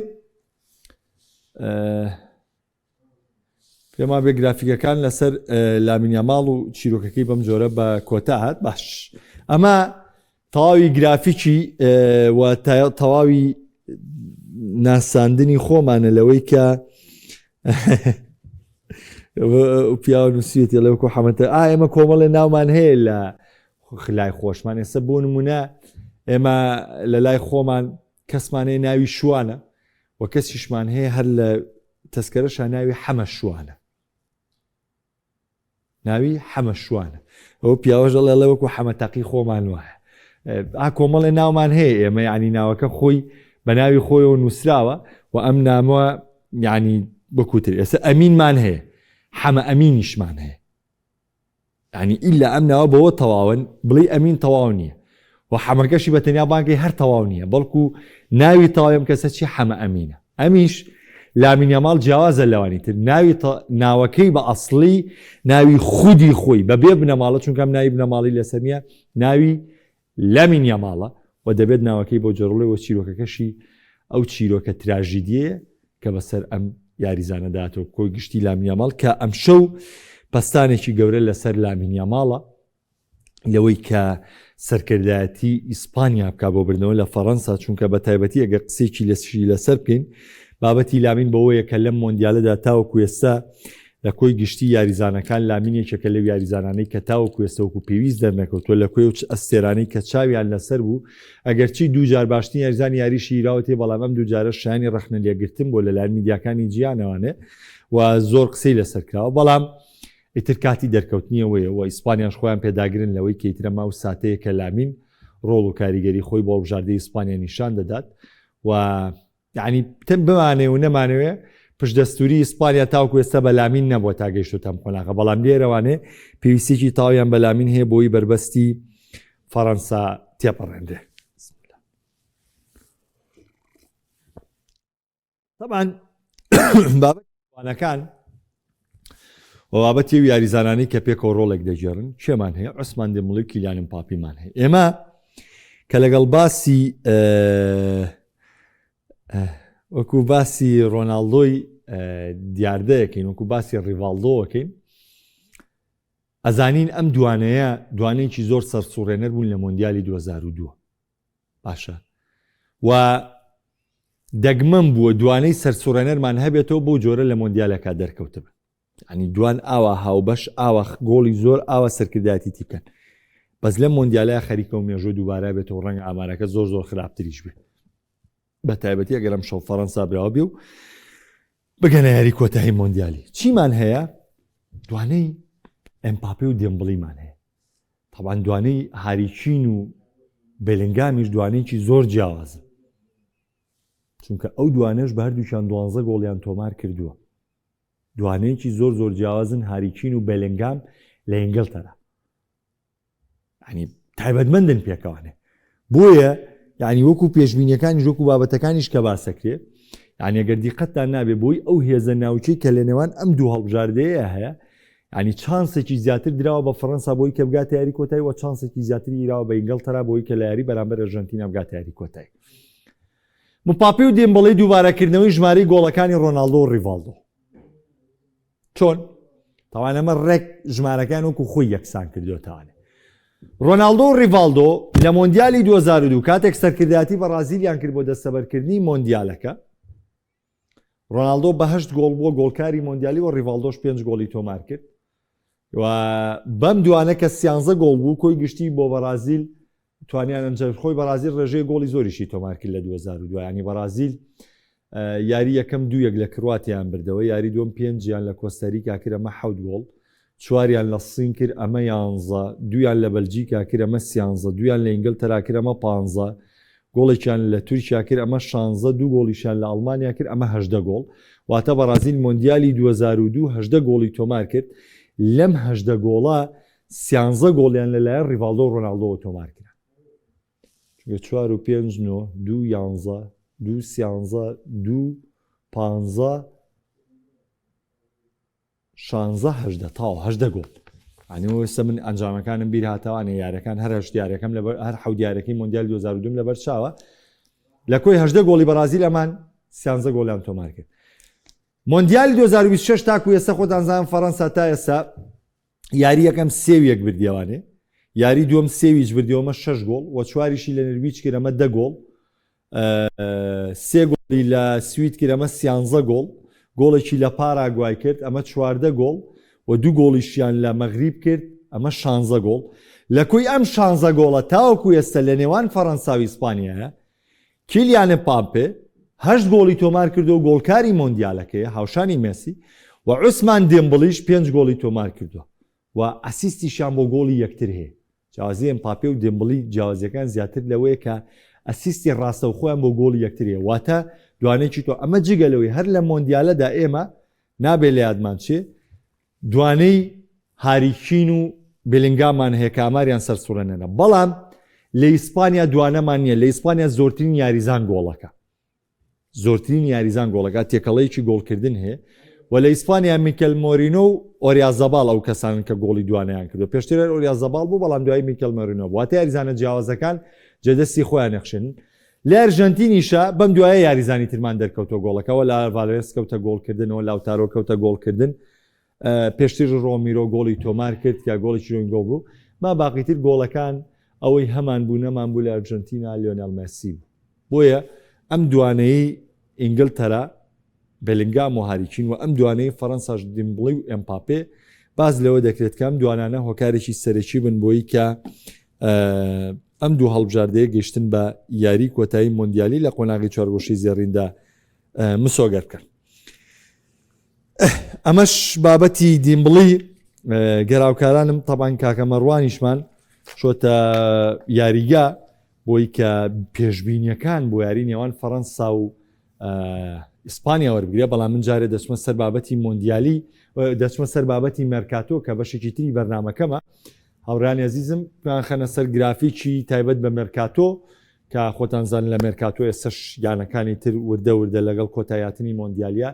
پێما بێ گرافیکەکان لەسەر لامین یاماڵ و چیرۆکەکەی بەم جۆرە بە کۆتا هات باش ئەمە تەواوی گرافیکی و تەواوی ناساندنی خۆمانە لەوەی کە پیاوە نووسیەتی لەوەکو حەمەتە ئا ئێمە کۆمەڵێ ناومان هەیە لە خلای خۆشمان ئێستا بۆ نمونە ئێمە لە لای خۆمان کەسمانەیە ناوی شوانە و کەسیشمان هەیە هەر لە تەسکەرەشا ناوی حەمە شوانە ناوی حەمە شوانە ئەو پیاوەش دەڵێ ئەڵێ وەکو حەمە تەقی خۆمان وایە ئا کۆمەڵێ ناومان هەیە ئێمە یعنی ناوەکە خۆی بە ناوی خۆیەوە نووسراوە و ئەم نامە یعنی بکوتر ئێستا ئەمینمان هەیە حەمە ئەمینیشمان هەیە یانی ئیلا ئەم ناوە بەوە تەواون بڵێی ئەمین تەواو نییە و حەمەکەشی بە تەنیا بانگەی هەر تەواو نییە بەڵکو ناوی تەواوی ئەم کەسە چی حەمە ئەمینە ئەمیش لامین یاماڵ جیاوازە لەوانی تر ناوی ناوەکەی بە ئەسڵی ناوی خودی خۆی بە بێ بنەماڵە چونکە ئەم ناوی بنەماڵی لەسەر نییە ناوی لامین یاماڵە و دەبێت ناوەکەی بۆ جۆرڵێ و چیرۆکەکەشی ئەو چیرۆکە تراژیدیەیە کە بەسەر ئەم یاریزانە داتەوە کۆی گشتی لامین یاماڵ کە ئەمشەو پەستانێکی گەورە لەسەر لامین یاماڵە لەوەی کە سەرکردایەتی ئیسپانیا بک بۆ بردنەوە لە فەڕەنسا چونکە بە تایبەتی ئەگەر قسێکی لەسشی لەسەر بکەین بابەتی لامین بەوەیە کە لەم مۆندیالەدا تاوەکو ئێستا لە کۆی گشتی یاریزانەکان لامین یەکێکە لەو یاریزانانەی کە تاوەکو ئێستا وەکو پێویست دەرنەکەوتووە لە کۆی ئەو ئەستێرانەی کە چاویان لەسەر بوو ئەگەرچی دووجار باشترین یاریزانی یاریشی هیراوەتێ بەڵام ئەم دووجارە شایانی ڕەخنە لێگرتن بووە لەلایەن میدیاکانی جیهانەوانێ و زۆر قسەی لەسەر کراوە بەڵام ئیتر کاتی دەرکەوتنیەوەیە و ئیسپانیاش خۆیان پێداگرن لەوەی کە ئیتر ئەمە ئەو ساتەیە کە لامین ڕۆڵ و کاریگەری خۆی بۆ هەڵبژاردەی ئیسپانیا نیشان دەدات و یەعنی تم بمانەوێ و نەمانەوێ پشتدەستوری ئیسپانیا تاوەکو ئێستا بە لامین نەبووە تا گەیشتۆتە ئەم قۆناغە بەڵام لێرەوانێ پێویستیەکی تەواویان بە لامین هەیە بۆی بەربەستی فەڕەنسا تێپەڕێنرێ. طبعا بابەتەکان و بابەتی و یاریزانانی کە پێکەوە ڕۆڵێک دەگێڕن کێمان هەیە عوسمان دێمبلی و کیلیان مپاپیمان هەیە ئێمە کە لەگەڵ باسی وەکو باسی ڕۆناڵدۆی دیاردەیەکەین وەکو باسی ڕیڤاڵدۆەکەین ئەزانین ئەم دوانەیە دوانەیەکی زۆر سەرسوڕێنەر بوون لە مۆندیالی 2002 باشە و دەگمەن بووە دوانەی سەرسوڕێنەرمان هەبێتەوە بەو جۆرە لە مۆندیالەکە دەرکەوتبن ینی دوان ئاوا هاوبەش ئاوا گۆڵی زۆر ئاوا سەرکردایەتی تی بکەن بەس لەم مۆندیالە خەریکە و مێژوو دووبارە بێتەوە ڕەنگە ئامارەکە زۆر زۆر خراپتریش بێت. بە تایبەتی ئەگەر ئەم شەو فەڕەنسا براوە بێ و بگەنە یاری کۆتایی مۆندیالی چیمان هەیە دوانەی ئەمپاپێ و دێمبڵیمان هەیە تاوان دوانەی هاریکین و بێلنگامیش دوانێکی زۆر جیاوازن چونکە ئەو دوانەش بە هەردووکیان دوانزە گۆڵیان تۆمار کردووە دوانەیەکی زۆر زۆر جیاوازن هاریکین و بێلنگام لە ئینگلتەرا ینی تایبەتمەندن پێکەوانێ بۆیە یعنی وەکو پێشبینیەکانی وەکو بابەتەکانیش کە باسەکرێ یعنی گەر دیقەتتان نابێ بۆی ئەو هێزە ناوچەی کە لە نێوان ئەم دوو هەڵبژاردەیە هەیە ینی چانسێکی زیاتر دراوە بە فەرەنسا بۆی کە بگاتە یاری کۆتایی و چانسێکی زیاتری ئیراوە بە ئینگلتەرا بۆی کە لە یاری بەرامبەر ئەرژەنتینا بگاتە یاری کۆتایی مپاپی و دێمبڵی دووبارەکردنەوەی ژمارەی گۆڵەکانی ڕۆناڵدۆ و ڕیڤاڵدۆ چۆن؟ تاوان ئەمە ڕێک ژمارەکان وەکو خۆی یەکسان کردوتانە ڕۆناڵدۆ و ڕیڤاڵدۆ لە مۆندیالی 2002 کاتێک سەرکردایەتی بەڕازیلیان کرد بۆ دەستەبەرکردنی مۆندیالەکە ڕۆناڵدۆ بە هەشت گۆڵ بووە گۆڵکاری مۆندیالی و ڕیڤاڵدۆش پێنج گۆڵی تۆمار کرد و بەم دوانە کە سیانزە گۆڵ بوو کۆی گشتی بۆ بەڕازیل توانیان ئەنجام خۆی بەڕازیل ڕێژەی گۆڵی زۆریشی تۆمار کرد لە 2002 ینی بەڕازیل یاری یەکەم دوو یەک لە کرواتیان بردەوە یاری دووەم پێنجیان لە کۆستاریکا کرد ئەمە حەوت گۆڵ چواریان لە سین کرد ئەمە یانزە دویان لە بەلجیکا کرد ئەمە سیانزە دویان لە ئینگلتەرا کرد ئەمە پانزە گۆڵێکیان لە تورکیا کرد ئەمە شانزە دوو گۆڵیشیان لە ئەڵمانیا کرد ئەمە هەژدە گۆڵ واتە بەڕازیل مۆندیالی 2002 هەژدە گۆڵی تۆمار کرد لەم هەژدە گۆڵە سیانزە گۆڵیان لەلایەن ڕیڤاڵدۆ و ڕۆناڵدۆوە تۆمار کرا. چونکە چوار و پێنج نۆ، دوو یانزە، دوو سیانزە، دوو پانزە، شانزە هەژدە تاو هەژدە گۆڵ. یانی ئێستا من ئەنجامەکانم بیر هاتەوانێ یارەکان هەر هەشت یارەکەم لەبەر هەر حەوت یارەکەی مۆندیال 2002 لەبەر چاوە لە کۆی هەژدە گۆڵی بەڕازیل ئەمان سیانزە گۆڵیان تۆمار کرد. مۆندیالی 2026 تاکو ئێستا خۆتان زان فەڕەنسا تا ئێستا یاری یەکەم سێ و یەک بردیەوانێ یاری دووەم سێ ویچ بردیەوەمە شەش گۆڵ و چواریشی لە نەرویج کرد ئەمە دە گۆڵ سێ گۆڵی لە سوید کرد ئەمە سیانزە گۆڵ گۆڵێکی لە پاراگوای کرد ئەمە چواردە گۆڵ و دوو گۆڵیشیان لە مەغریب کرد ئەمە شانزە گۆڵ لە کۆی ئەم شانزە گۆڵە تاوەکو ئێستا لە نێوان فەڕەنسا و ئیسپانیایە کیلیان مپاپێ هەشت گۆڵی تۆمارکردووە و گۆڵکاری مۆندیالەکەیە هاوشانی مێسی و عوسمان دێمبڵیش پێنج گۆڵی تۆمارکردووە و ئەسیستیشیان بۆ گۆڵی یەکتر هەیە. جیاوازی ئێمپاپێ و دێمبڵی جیاوازیەکان زیاتر لەوەیە کە ئەسیستی ڕاستەوخۆیان بۆ گۆڵی یەکتر هەیە واتە دوانێکی تۆ ئەمە جگە لەوەی هەر لە مۆندیالەدا ئێمە نابێ لە یادمان چێ دوانەی هاری کین و بێلینگامان هەیە کە ئاماریان سەرسوڕێنەرە، بەڵام لە ئیسپانیا دوانەمان نییە، لە ئیسپانیا زۆرترین یاریزان گۆڵەکە زۆرترین یاریزان گۆڵەکە تێکەڵەیەکی گۆڵکردن هەیە و لە ئیسپانیا میکەل مۆرینۆ و ئۆریازەباڵ ئەو کەسانن کە گۆڵی دوانیان کردو پێشتر ئۆریازەباڵ بوو بەڵام دوای میکەل مۆرینۆ واتە یاریزانە جیاوازەکان جێدەستی خۆیان نەخشێنن لە ئەرژەنتینیشە بەم دوایە یاریزانی ترمان دەرکەوتۆ گۆڵەکەوە لە ڤالێس کەوتە گۆڵکردنەوە لاوتارۆ کەوتە گۆڵکردن پێشتر ڕۆمیرۆ گۆڵی تۆمار کرد کە گۆڵێکی رۆین گۆڵ بوو ما باقیتر گۆڵەکان ئەوەی هەمان بوو نەمان بوو لە ئەرجەنتینا لیۆنێل مێسی بوو بۆیە ئەم دوانەی ئینگلتەرا بێلینگام و هاریکین و ئەم دوانەی فەرەنساش دیمبڵی و ئێمپاپێ باز لەوە دەکرێت کە ئەم دوانانە هۆکارێکی سەرەکی بن بۆی کە ئەم دوو هەڵبژاردەیە گەشتن بە یاری کۆتایی مۆندیالی لە قۆناغی چوارگۆشەی زێڕیندا مسۆگەر بکەن. ئەمەش بابەتی دیمبڵی گەراوکارانم تەبان کاکە مەڕوانیشمان چۆتە یاریگا بۆی کە پێشبینیەکان بۆ یاری نێوان فەڕەنسا و ئیسپانیا وەربگرێ بەڵام من جارێ دەچمە سەر بابەتی مۆندیالی دەچمە سەر بابەتی مێرکاتۆ کە بەشێکی تری بەرنمەکەمە هاوڕێیانی ئەزیزم پێیان خەنە سەر گرافیکی تایبەت بە مێرکاتۆ کە خۆتان زان لە مێرکاتۆ ئێستش یانەکانی تر وردە وردە لەگەڵ کۆتایاتنی مۆندیالیا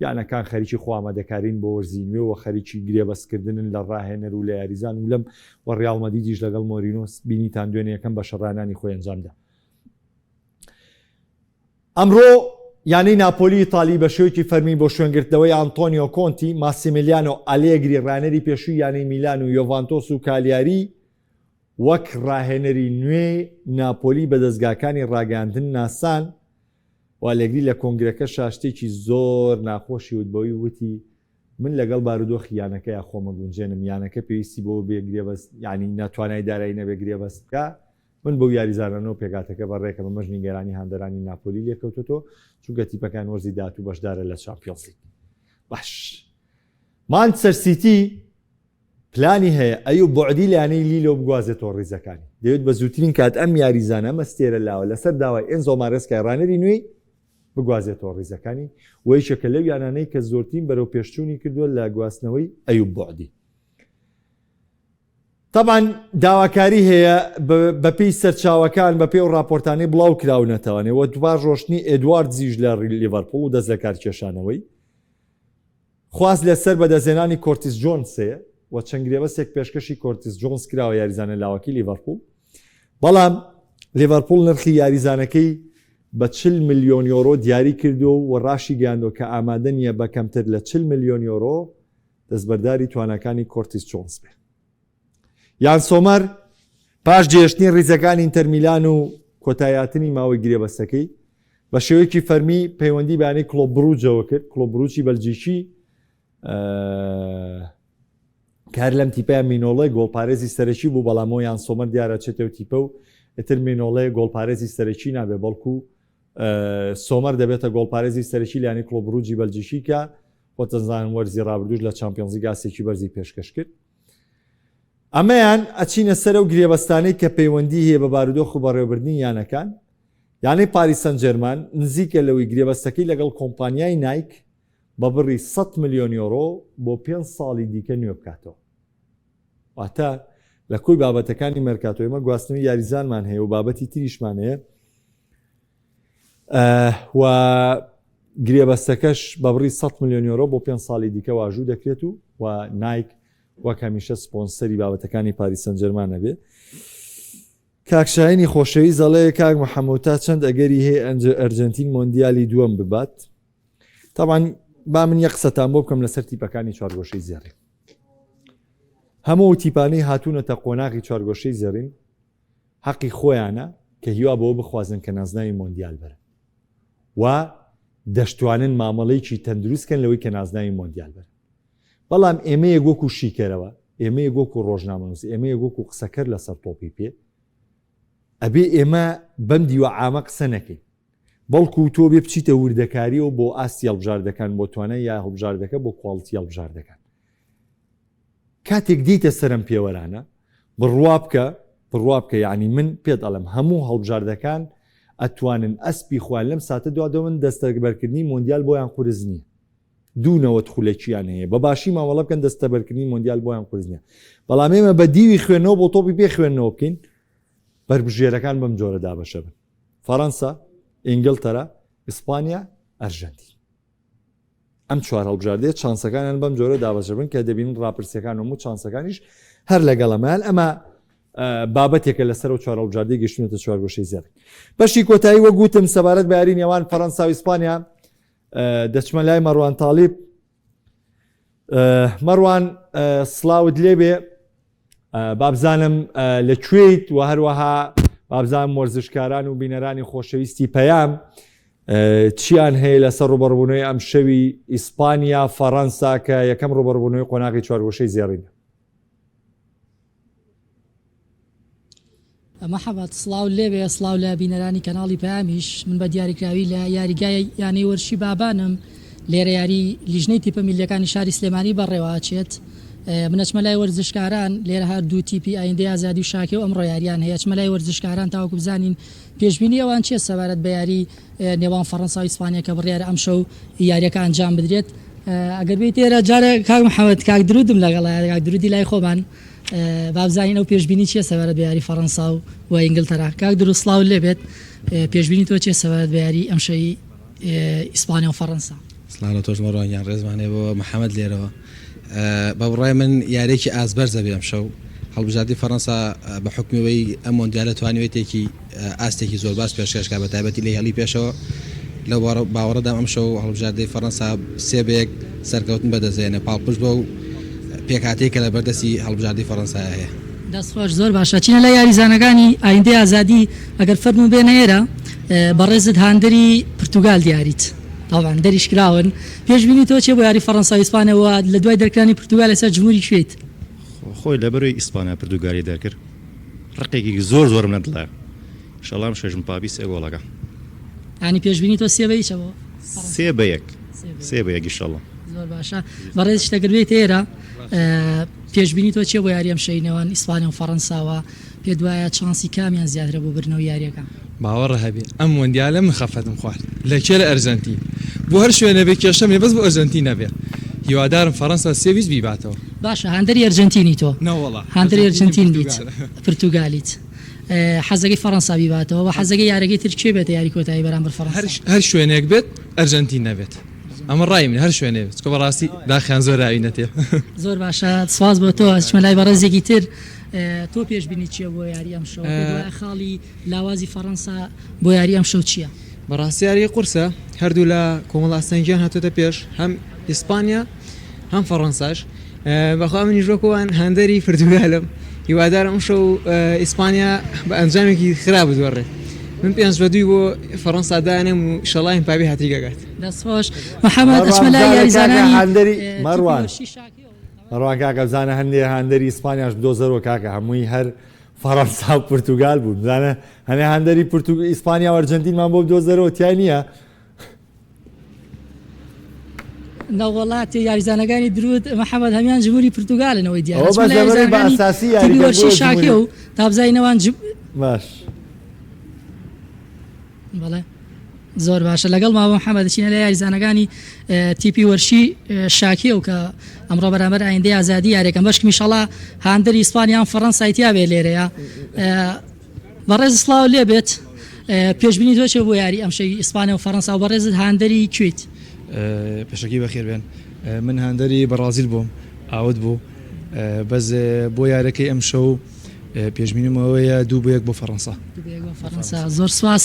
یانەکان خەریکی خۆ ئامادەکارین بۆ وەرزی نوێ و خەریکی گرێبەستکردنن لە ڕاهێنەر و لە یاریزان و لەم و ڕیاڵ مەدیدیش لەگەڵ مۆرینۆس بینیتان دوێنێ یەکەم بەشە ڕانانی خۆی ئەنجامدا. ئەمڕۆ یانەی ناپۆلی ئیتالی بە شێوەیەکی فەرمی بۆ شوێنگرتنەوەی ئانتۆنیۆ کۆنتی، ماسیمیلیانۆ ئالێگری ڕانەری پێشووی یانەی میلان و یۆڤانتۆس و کالیاری وەک ڕاهێنەری نوێی ناپۆلی بە دەزگاکانی ڕاگەیاندن ناسان و ئالێگری لە کۆنگرەکەشا شتێکی زۆر ناخۆشی وت بەوەی وتی من لەگەڵ بارودۆخی یانەکەیا خۆمەگونجێنم یانەکە پێویستی بەوە بێ گرێبەست یانی ناتوانای دارایی نەبێ گرێبەست بکا. من بەو یاریزانانەوە پێکهاتەکە بەڕێکەم، ئەمەش نیگەرانی هاندەرانی ناپۆلی لێکەوتۆتەوە، چونکە تیپەکان وەرزی داهاتوو بەشدارە لە چامپیۆنزلیگ. باش مانچستەر سیتی پلانی هەیە ئەیوب بوعدی لە یانەی لیلۆ بگوازێتەوە ڕیزەکانی، دەیەوێت بە زووترین کات ئەم یاریزانە، ئەم ئەستێرە لاوە لەسەر داوای ئێنزۆ مارێسکای ڕانەری نوێی بگوازێتەوە ڕیزەکانی و یەکێکە لەو یانانەی کە زۆرترین بەرەوپێشچوونی کردووە لە گواستنەوەی ئەیوب بوعدی. تەبعەن داواکاری هەیە بەپێی سەرچاوەکان بەپێی ئەو ڕاپۆرتانەی بڵاو کراونەتەوە و پاش ڕۆشتنی ئێدواردزیش لە لیڤەرپوڵ و دەست لەکارکێشانەوەی خواست لەسەر بەدەستهێنانی کۆرتیس جۆنس هەیە و چەند گرێبەستێک پێشکەشی کۆرتیس جۆنس کراوە یاریزانە لاوەکەی لیڤەرپوڵ بەڵام لیڤەرپوڵ نرخی یاریزانەکەی بە 40 ملیۆن یۆرۆ دیاری کردووە و ڕاشیگەیاندووە کە ئامادە نییە بە کەمتر لە 40 ملیۆن یۆرۆ دەستبەرداری تواناکانی کۆرتیس جۆنس بێ. یان سۆمەر پاش جێهێشتنی ریزەکانی ئینتەرمیلان و کۆتاییهاتنی ماوەی گرێبەستەکەی، بە شێوەیەکی فەرمی پەیوەندی بە یانەی کڵۆب بروجەوە کرد، کڵۆب بروجی بەلجیکی کە هەر لەم تیپەیان مینۆڵێ گۆڵپارێزی سەرەکی بوو، بەڵام ئەو یان سۆمەر دیارە چێتەوە تیپە و ئیتر مینۆڵێ گۆڵپارێزی سەرەکی نابێ، بەڵکو سۆمەر دەبێتە گۆڵپارێزی سەرەکی لە یانەی کڵۆب بروجی بەلجیکی کە خۆتەزانن وەرزی رابردووش لە چامپیۆنزلیگ ئاستێکی بەرزی پێشکەش کرد. ئەمەیان ئەچینە سەر ئەو گرێبەستانەی کە پەیوەندی هەیە بە بارودۆخ و بەڕێوەبردنی یانەکان. یانەی پاریس سان جێرمان نزیکە لەوەی گرێبەستەکەی لەگەڵ کۆمپانیای نایک بە بڕی 100 ملیۆن یۆرۆ بۆ پێنج ساڵی دیکە نوێ بکاتەوە. واتە لە کۆی بابەتەکانی مێرکاتۆ ئێمە گواستنەوەی یاریزانمان هەیە و بابەتی تریشمان هەیە. و گرێبەستەکەش بە بڕی 100 ملیۆن یۆرۆ بۆ پێنج ساڵی دیکە واژوو دەکرێت و و نایک وەک هەمیشە سپۆنسەری بابەتەکانی پاریس سەنجەرمان نەبێ. کاک شاهینی خۆشەویست دەڵێ کاک محەممەد تا چەند ئەگەری هەیە ئەرجنتین مۆندیالی دووەم ببات تاوان با من یە قسەتان بۆ بکەم لەسەر تیپەکانی چوارگۆشەی زێڕین هەموو تیپانەی هاتوونەتە قۆناغی چوارگۆشەی زێڕین هەقی خۆیانە کە هیوا بەوە بخوازن کە نازناوی مۆندیال بەرن و دەشتوانن مامەڵەیەکی تەندروست کەن لەوەی کە نازناوی مۆندیال بەرن. بەڵام ئێمەیەک وەکو شیکەرەوە، ئێمەیەک وەکو ڕۆژنامەنووس، ئێمەیەک وەکو قسەکەر لەسەر تۆپی پێ، ئەبێ ئێمە بەم دیوە عامە قسە نەکەین. بەڵکو تۆ بێ بچیتە وردەکاریەوە بۆ ئاستی هەڵبژاردەکان، بۆ توانای یا هەڵبژاردەکە، بۆ کواڵتی هەڵبژاردەکان. کاتێک دێیتە سەر ئەم پێوەرانە بڕوا بکە بڕوا بکە یعنی من پێت ئەڵێم هەموو هەڵبژاردەکان ئەتوانن ئەسپی خۆیان لەم ساتە دوا دەون دەستەبەرکردنی مۆندیال بۆیان قورس نییە دوو نەوەت خولەکیان هەیە بە باشی مامەڵە بکەن دەستەبەرکردنی مۆندیال بۆیان قورس نییە بەڵام ئێمە بە دیوی خوێندنەوە بۆ تۆپی پێ خوێندنەوە بکەین بەربژێرەکان بەم جۆرە دابەشە بن فەڕەنسا ئینگلتەرا ئیسپانیا ئەرژەنتین ئەم چوار هەڵبژاردەیە چانسەکانیان بەم جۆرە دابەشبن کە دەبینن ڕاپرسیەکان و هەموو چانسەکانیش هەر لەگەڵ ئەمەیان ئەمە بابەتێکە لەسەر و چوار هەڵبژاردەی گەشتونەتە چوارگۆشەی زێڕین بەشی کۆتایی وەک وتم سەبارەت بە یاری نێوان فەرەنسا و ئیسپانیا دەچمە لای مەڕوان تاڵیب مەڕوان سڵاوت لێبێ بابزانم لە کوێیت و هەروەها بابزانم وەرزشکاران و بینەرانی خۆشەویستی پەیام چیان هەیە لەسەر ڕوبەڕبوونەوەی ئەم شەوی ئیسپانیا فەڕەنسا کە یەکەم ڕوبەڕبوونەوەی قۆناغی چوارگۆشەی زێڕینە. محەمەد، سڵاو لێبێ، سڵاو لە بینەرانی کەناڵی پەیامیش، من بە دیاریکراوی لە یاریگای یانەی وەرزشی بابانم، لێرە یاری لیژنەی تیپە میللیەکانی شاری سلێمانی بەڕێوە ئەچێت، من ئەچمە لای وەرزشکاران، لێرە هەر دوو تیپی ئایندەی ئازادی و شاکێو ئەمڕۆ یاریان هەیە، ئەچمە لای وەرزشکاران تاوەکو بزانین پێشبینی ئەوان چیە سەبارەت بە یاری نێوان فەڕەنسا و ئیسپانیا کە بڕیارە ئەمشەو یاریەکە ئەنجام بدرێت. ئەگەر بێیت ئێرە جارێ کاک محەمەد کاک درودم لەگەڵە کاک درودی لای خۆمان با بزانین ئەو پێشبینی چیە سەبارەت بە یاری فەڕەنسا و و ئینگلتەرا کاک درود سڵاو لێ بێت پێشبینی تۆ چیە سەبارەت بە یاری ئەمشەوی ئیسپانیا و فەڕەنسا؟ سڵاو لە تۆش مەڕوان گیان ڕێزمان هەیە بۆ محەمەد لێرەوە بە بڕوای من یاریەکی ئاست بەرزە بێ ئەمشەو هەڵبژاردەی فەڕەنسا بە حوکمی وەی ئەم مۆندیالە توانیوێتێکی ئاستێکی زۆر باش پێشکەش کا بە تایبەتی لە هێڵی پێشەوە لەو باوەڕەدام ئەمشەو هەڵبژاردەی فەڕەنسا سێ بە یەک سەرکەوتن بەدەستدێنێ پاڵپشت بەو پێکهاتەی کە لە بەردەستی هەڵبژاردەی فەڕەنسا هەیە. دەست خۆش زۆر باشە چینە لای یاریزانەکانی ئایندەی ئازادی ئەگەر فەرموو بێنە ئێرە بەڕێزت هاندەری پرتوگال دیاریت تەبعەن دەریش کراون پێشبینی تۆ چیە بۆ یاری فەڕەنسا و ئیسپانیا و لە دوای دەرکرانی پرتوگال ئێستا جمهوری کوێیت؟ خۆی لەبەرەی ئیسپانیا پرتوگالی دەرکرد. ڕقێکی زۆر زۆرم لە دڵە ئیشەڵا ئەمشەویش مپاپی سێ گۆڵەکە. یانی پێشبینی تۆ سێ بە هیچە بۆ سێ بە یەک سێ بە یەک ئیشەڵا. زۆر باشە بەڕێز شتەکرد بێیتە ئێرە پێشبینی تۆ چیە بۆ یاری ئەمشەوی نێوان ئیسپانیا و فەڕەنساوە پێت وایە چانسی کامیان زیاترە بۆ بردنەوەی یاریەکە؟ باوەڕە هەبێ ئەم مۆندیالە من خەفەتم خوارد لە کێ لە ئەرجەنتین بۆ هەر شوێنێ بێ کێشەم نیە بەس بۆ ئەرجەنتین نەبێ هیوادارم فەرەنسا سێ ویست بیباتەوە. باشە هاندەری ئەرجەنتینی تۆ؟ نەوەڵا هاندەری ئەرجەنتین بیت پرتوگالیت حەزەکەی فەرەنسا بیباتەوە وە حەزەکەی یارەکەی تر کێ بێتە یاری کۆتایی بەرامبەر فەرەنسا؟ هەر شوێنێک بێت ئەرجەنتین نەبێت ئەمە ڕای منە هەر شوێنێ بێت چونکە بەڕاستی داخیان زۆر ئاوینەتێ. زۆر باشە سوپاس بۆ تۆ ئەچمە لای بەڕێزێکی تر تۆ پێشبینیت چیە بۆ یاری ئەمشەو پێت وایە خاڵی لاوازی فەڕەنسا بۆ یاری ئەمشەو چیە؟ بەڕاستی یاریی قورسە هەردوولا کۆمەڵ ئاستەنگیان هاتۆتە پێش هەم ئیسپانیا هەم فەڕەنساش بەخوا منیش وەکو ئەوان هاندەری پرتوگالم هیوادارم ئەمشەو ئیسپانیا بە ئەنجامێکی خراپ بدۆڕێت من پێنج بە دووی بۆ فەڕەنسا دانێم و ئیشەڵا ئیمپابی هاتریک ئەکات. دەست خۆش محەمەد ئەچمە لای یاریزانانی هاندەری مەڕوان مەڕوان کاکە بزانە هەندێ هاندەری ئیسپانیاش بدۆزەرەوە کاکە هەمووی هەر فەڕەنسا و پرتوگال بوون بزانە هەنێ هاندەری پرتو ئیسپانیا و ئەرجەنتینمان بۆ بدۆزەرەوە تیای نییە. نەوەڵا تێ یاریزانەکانی درود محەمەد هەمیان جمهوری پرتوگالن ئەوەی دیارە ئەوە چونکە بەس لەبەرەی بە یاریزانەکانی ئەساسی تیپی یاریکەن وەرشی بۆیە شاکێ جمهوری و تا بزانین ئەوان جم باش. بەڵێ زۆر باشە لەگەڵ ماوە محەمەد دەچینە لای یاریزانەکانی تیپی وەرشی شاکێ و کە ئەمڕۆ بەرامبەر ئایندەی ئازادی یاریەکەن بەشکم ئیشەڵا هاندەری ئیسپانیا یان فەڕەنسای تیا بێ لێرەیە بەڕێز سڵاو لێ بێت پێشبینی تۆ چیە بۆ یاری ئەمشەوی ئیسپانیا و فەرەنسا و بەڕێزت هاندەری کوێیت؟ پێشەکی بەخێر بێن من هاندەری بەڕازیل بووم ئاوت بوو بەس بۆ یارەکەی ئەمشەو پێشبینیم ئەوەیە دوو بۆ یەک بۆ فەڕەنسا. دوو بۆ یەک بۆ فەڕەنسا زۆر سوپاس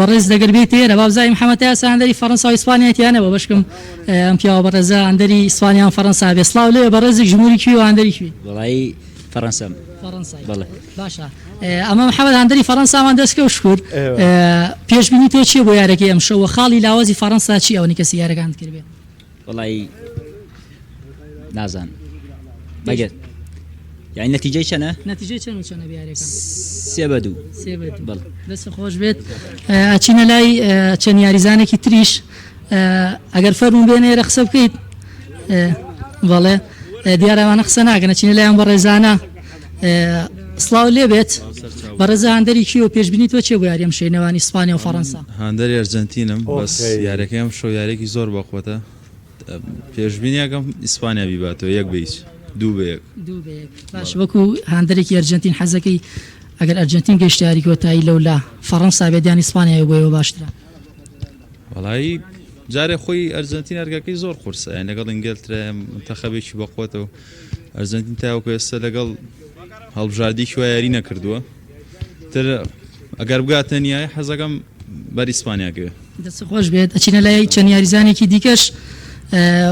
بەڕێز دەگەر بێیتە ئێرە با بزانین محەمەد تا ئێستا هاندەری فەڕەنسا و ئیسپانیا تیا نەبووە بەشکم ئەم پیاوە بەڕێزە هاندەری ئیسپانیا و فەڕەنسا بێ سڵاو لێ بەڕێزێک جمهوری کوێ و هاندەری کوێی؟ وەڵایی فەڕەنسام. فەڕەنسای بەڵێ. باشە ئەمە محەمەد هاندەری فەڕەنسامان دەستکەوت شکور پێشبینی تۆ چیە بۆ یارەکەی ئەمشەو وە خاڵی لاوازی فەڕەنسا چی ئەوەنی کەسی یارەکانت کردبێ؟ وەڵایی نازانم مەگەر یعنی نەتیجەی چەنە؟ نەتیجەی چەند و چەنە بێ یاریەکە؟ سێ بە دوو. سێ بە دوو. بەڵێ. دەست خۆش بێت ئەچینە لای چەند یاریزانێکی تریش ئەگەر فەرموو بێنە ئێرە قسە بکەیت بەڵێ دیارە ئەوانە قسە ناکەن ئەچینە لایان بەڕێزانە سڵاو لێ بێت بەڕێزە هاندەری کێ و پێشبینی تۆ چێ بۆ یاری ئەمشەوی نێوان ئیسپانیا و فەڕەنسا؟ هاندەری ئەرجەنتینم بەس یاریەکەی ئەمشەو یاریەکی زۆر بەقوەتە پێشبینیەکەم ئیسپانیا بیباتەوە یەک بە هیچ دوو بە یەک. دوو بە یەک باش وەکو هاندەرێکی ئەرجەنتین حەزەکەی ئەگەر ئەرجەنتین گەیشتە یاری کۆتایی لەولا فەڕەنسا بێت یان ئیسپانیا بۆ ئێوە باشترە؟ وەڵایی جارێ خۆی ئەرجەنتین ئەرکەکەی زۆر قورسە یان لەگەڵ ئینگلترا منتەخەبێکی بەقوەتە و ئەرجەنتین تاوەکو ئێستا لەگەڵ هەڵبژاردێکی وا یاری نەکردووە تر ئەگەر بگاتە نیای حەزەکەم بەر ئیسپانیا گوێ. دەست خۆش بێت ئەچینە لای چەند یاریزانێکی دیکەش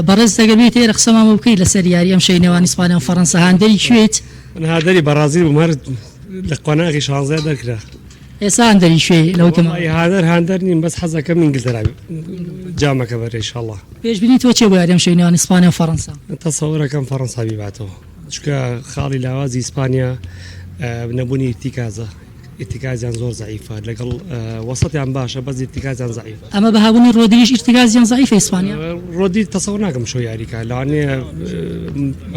بەڕێز دەگەر بێیتە ئێرە قسەمان بۆ بکەیت لەسەر یاری ئەمشەوی نێوان ئیسپانیا و فەڕەنسا هاندەری کوێیت؟ من هاندەری بەڕازیل بووم هەر لە قۆناغی شانزە دەرکرا. ئێستا هاندەری کوێی لەوەی کە وەڵی هاندەر هاندەر نیم بەس حەزەکەم ئینگلتەرا جامەکە بەرێ ئیشەڵا. پێشبینی تۆ چیە بۆ یاری ئەمشەوی نێوان ئیسپانیا و فەڕەنسا؟ من تەسەورەکەم فەڕەنسا بیباتەوە چونکە خاڵی لاوازی ئیسپانیا نەبوونی ئیرتیکازە ئیرتیکازیان زۆر زەعیفە لەگەڵ وەسەتیان باشە بەس ئیرتیکازیان زەعیفە. ئەمە بە هەبوونی ڕۆدریش ئیرتیکازیان زەعیفە ئیسپانیا؟ ڕۆدری تەسەور ناکەم شەو یاریکا لەوانەیە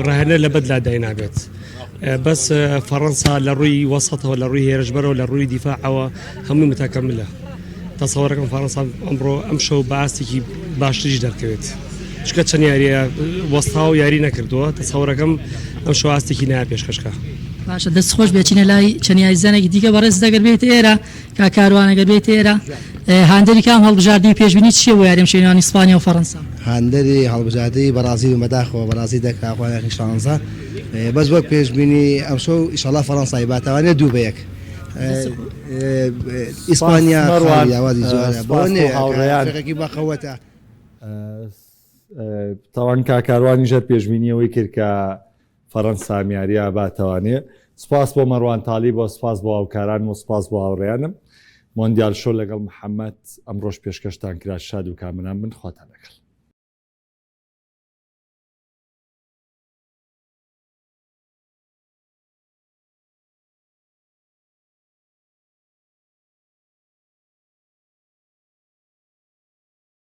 ڕاهێنەر لە بەدلا داینابێت. بەس فەڕەنسا لە ڕووی وەسەتەوە لە ڕووی هێرشبەرەوە لە ڕووی دیفاعەوە هەمووی متەکەملە تەسەوەرەکەم فەڕەنسا ئەمڕۆ ئەم شەو بە ئاستێکی باشتریش دەرکەوێت چکە چەند یاریە وەستا و یاری نەکردووە تەسەوەرەکەم ئەم شەو ئاستێکی نایە پێشکەشکە. باشە دەست خۆش بێ چینە لای چەند یاریزانێکی دیکە بەڕێز دەگەر بێیتە ئێرە کاک کاروان ئەگەر بێیتە ئێرە هاندەری کام هەڵبژاردەی و پێشبینی چییە بۆ یاری ئەمشەوی نێوان ئیسپانیا و فەڕەنسا؟ هاندەری هەڵبژاردەی بەڕازیل بووم بەداخەوە بەڕازیل دەرکرا قۆناغی شانزە بەس وەک پێشبینی ئەمشەو ئیشەڵا فەڕەنسا یباتەوانێ دوو بە یەک ئیسپانیا مەروان یاوازی زۆرە سوپاس بۆ بۆ هاوڕێیان. فێقێکی بەقەوەتە. تاوان کاک کاروانیش هەر پێشبینی ئەوەی کرد کە فەرەنسا ئەم یاریە باتەوانێ. سوپاس بۆ مەروان تالیب و سوپاس بۆ هاوکارانم و سوپاس بۆ هاوڕێیانم. مۆندیال شۆ لەگەڵ محەمەد ئەمڕۆش پێشکەشتان کرا. شاد و کامەران بن. خواتان لەگەڵ.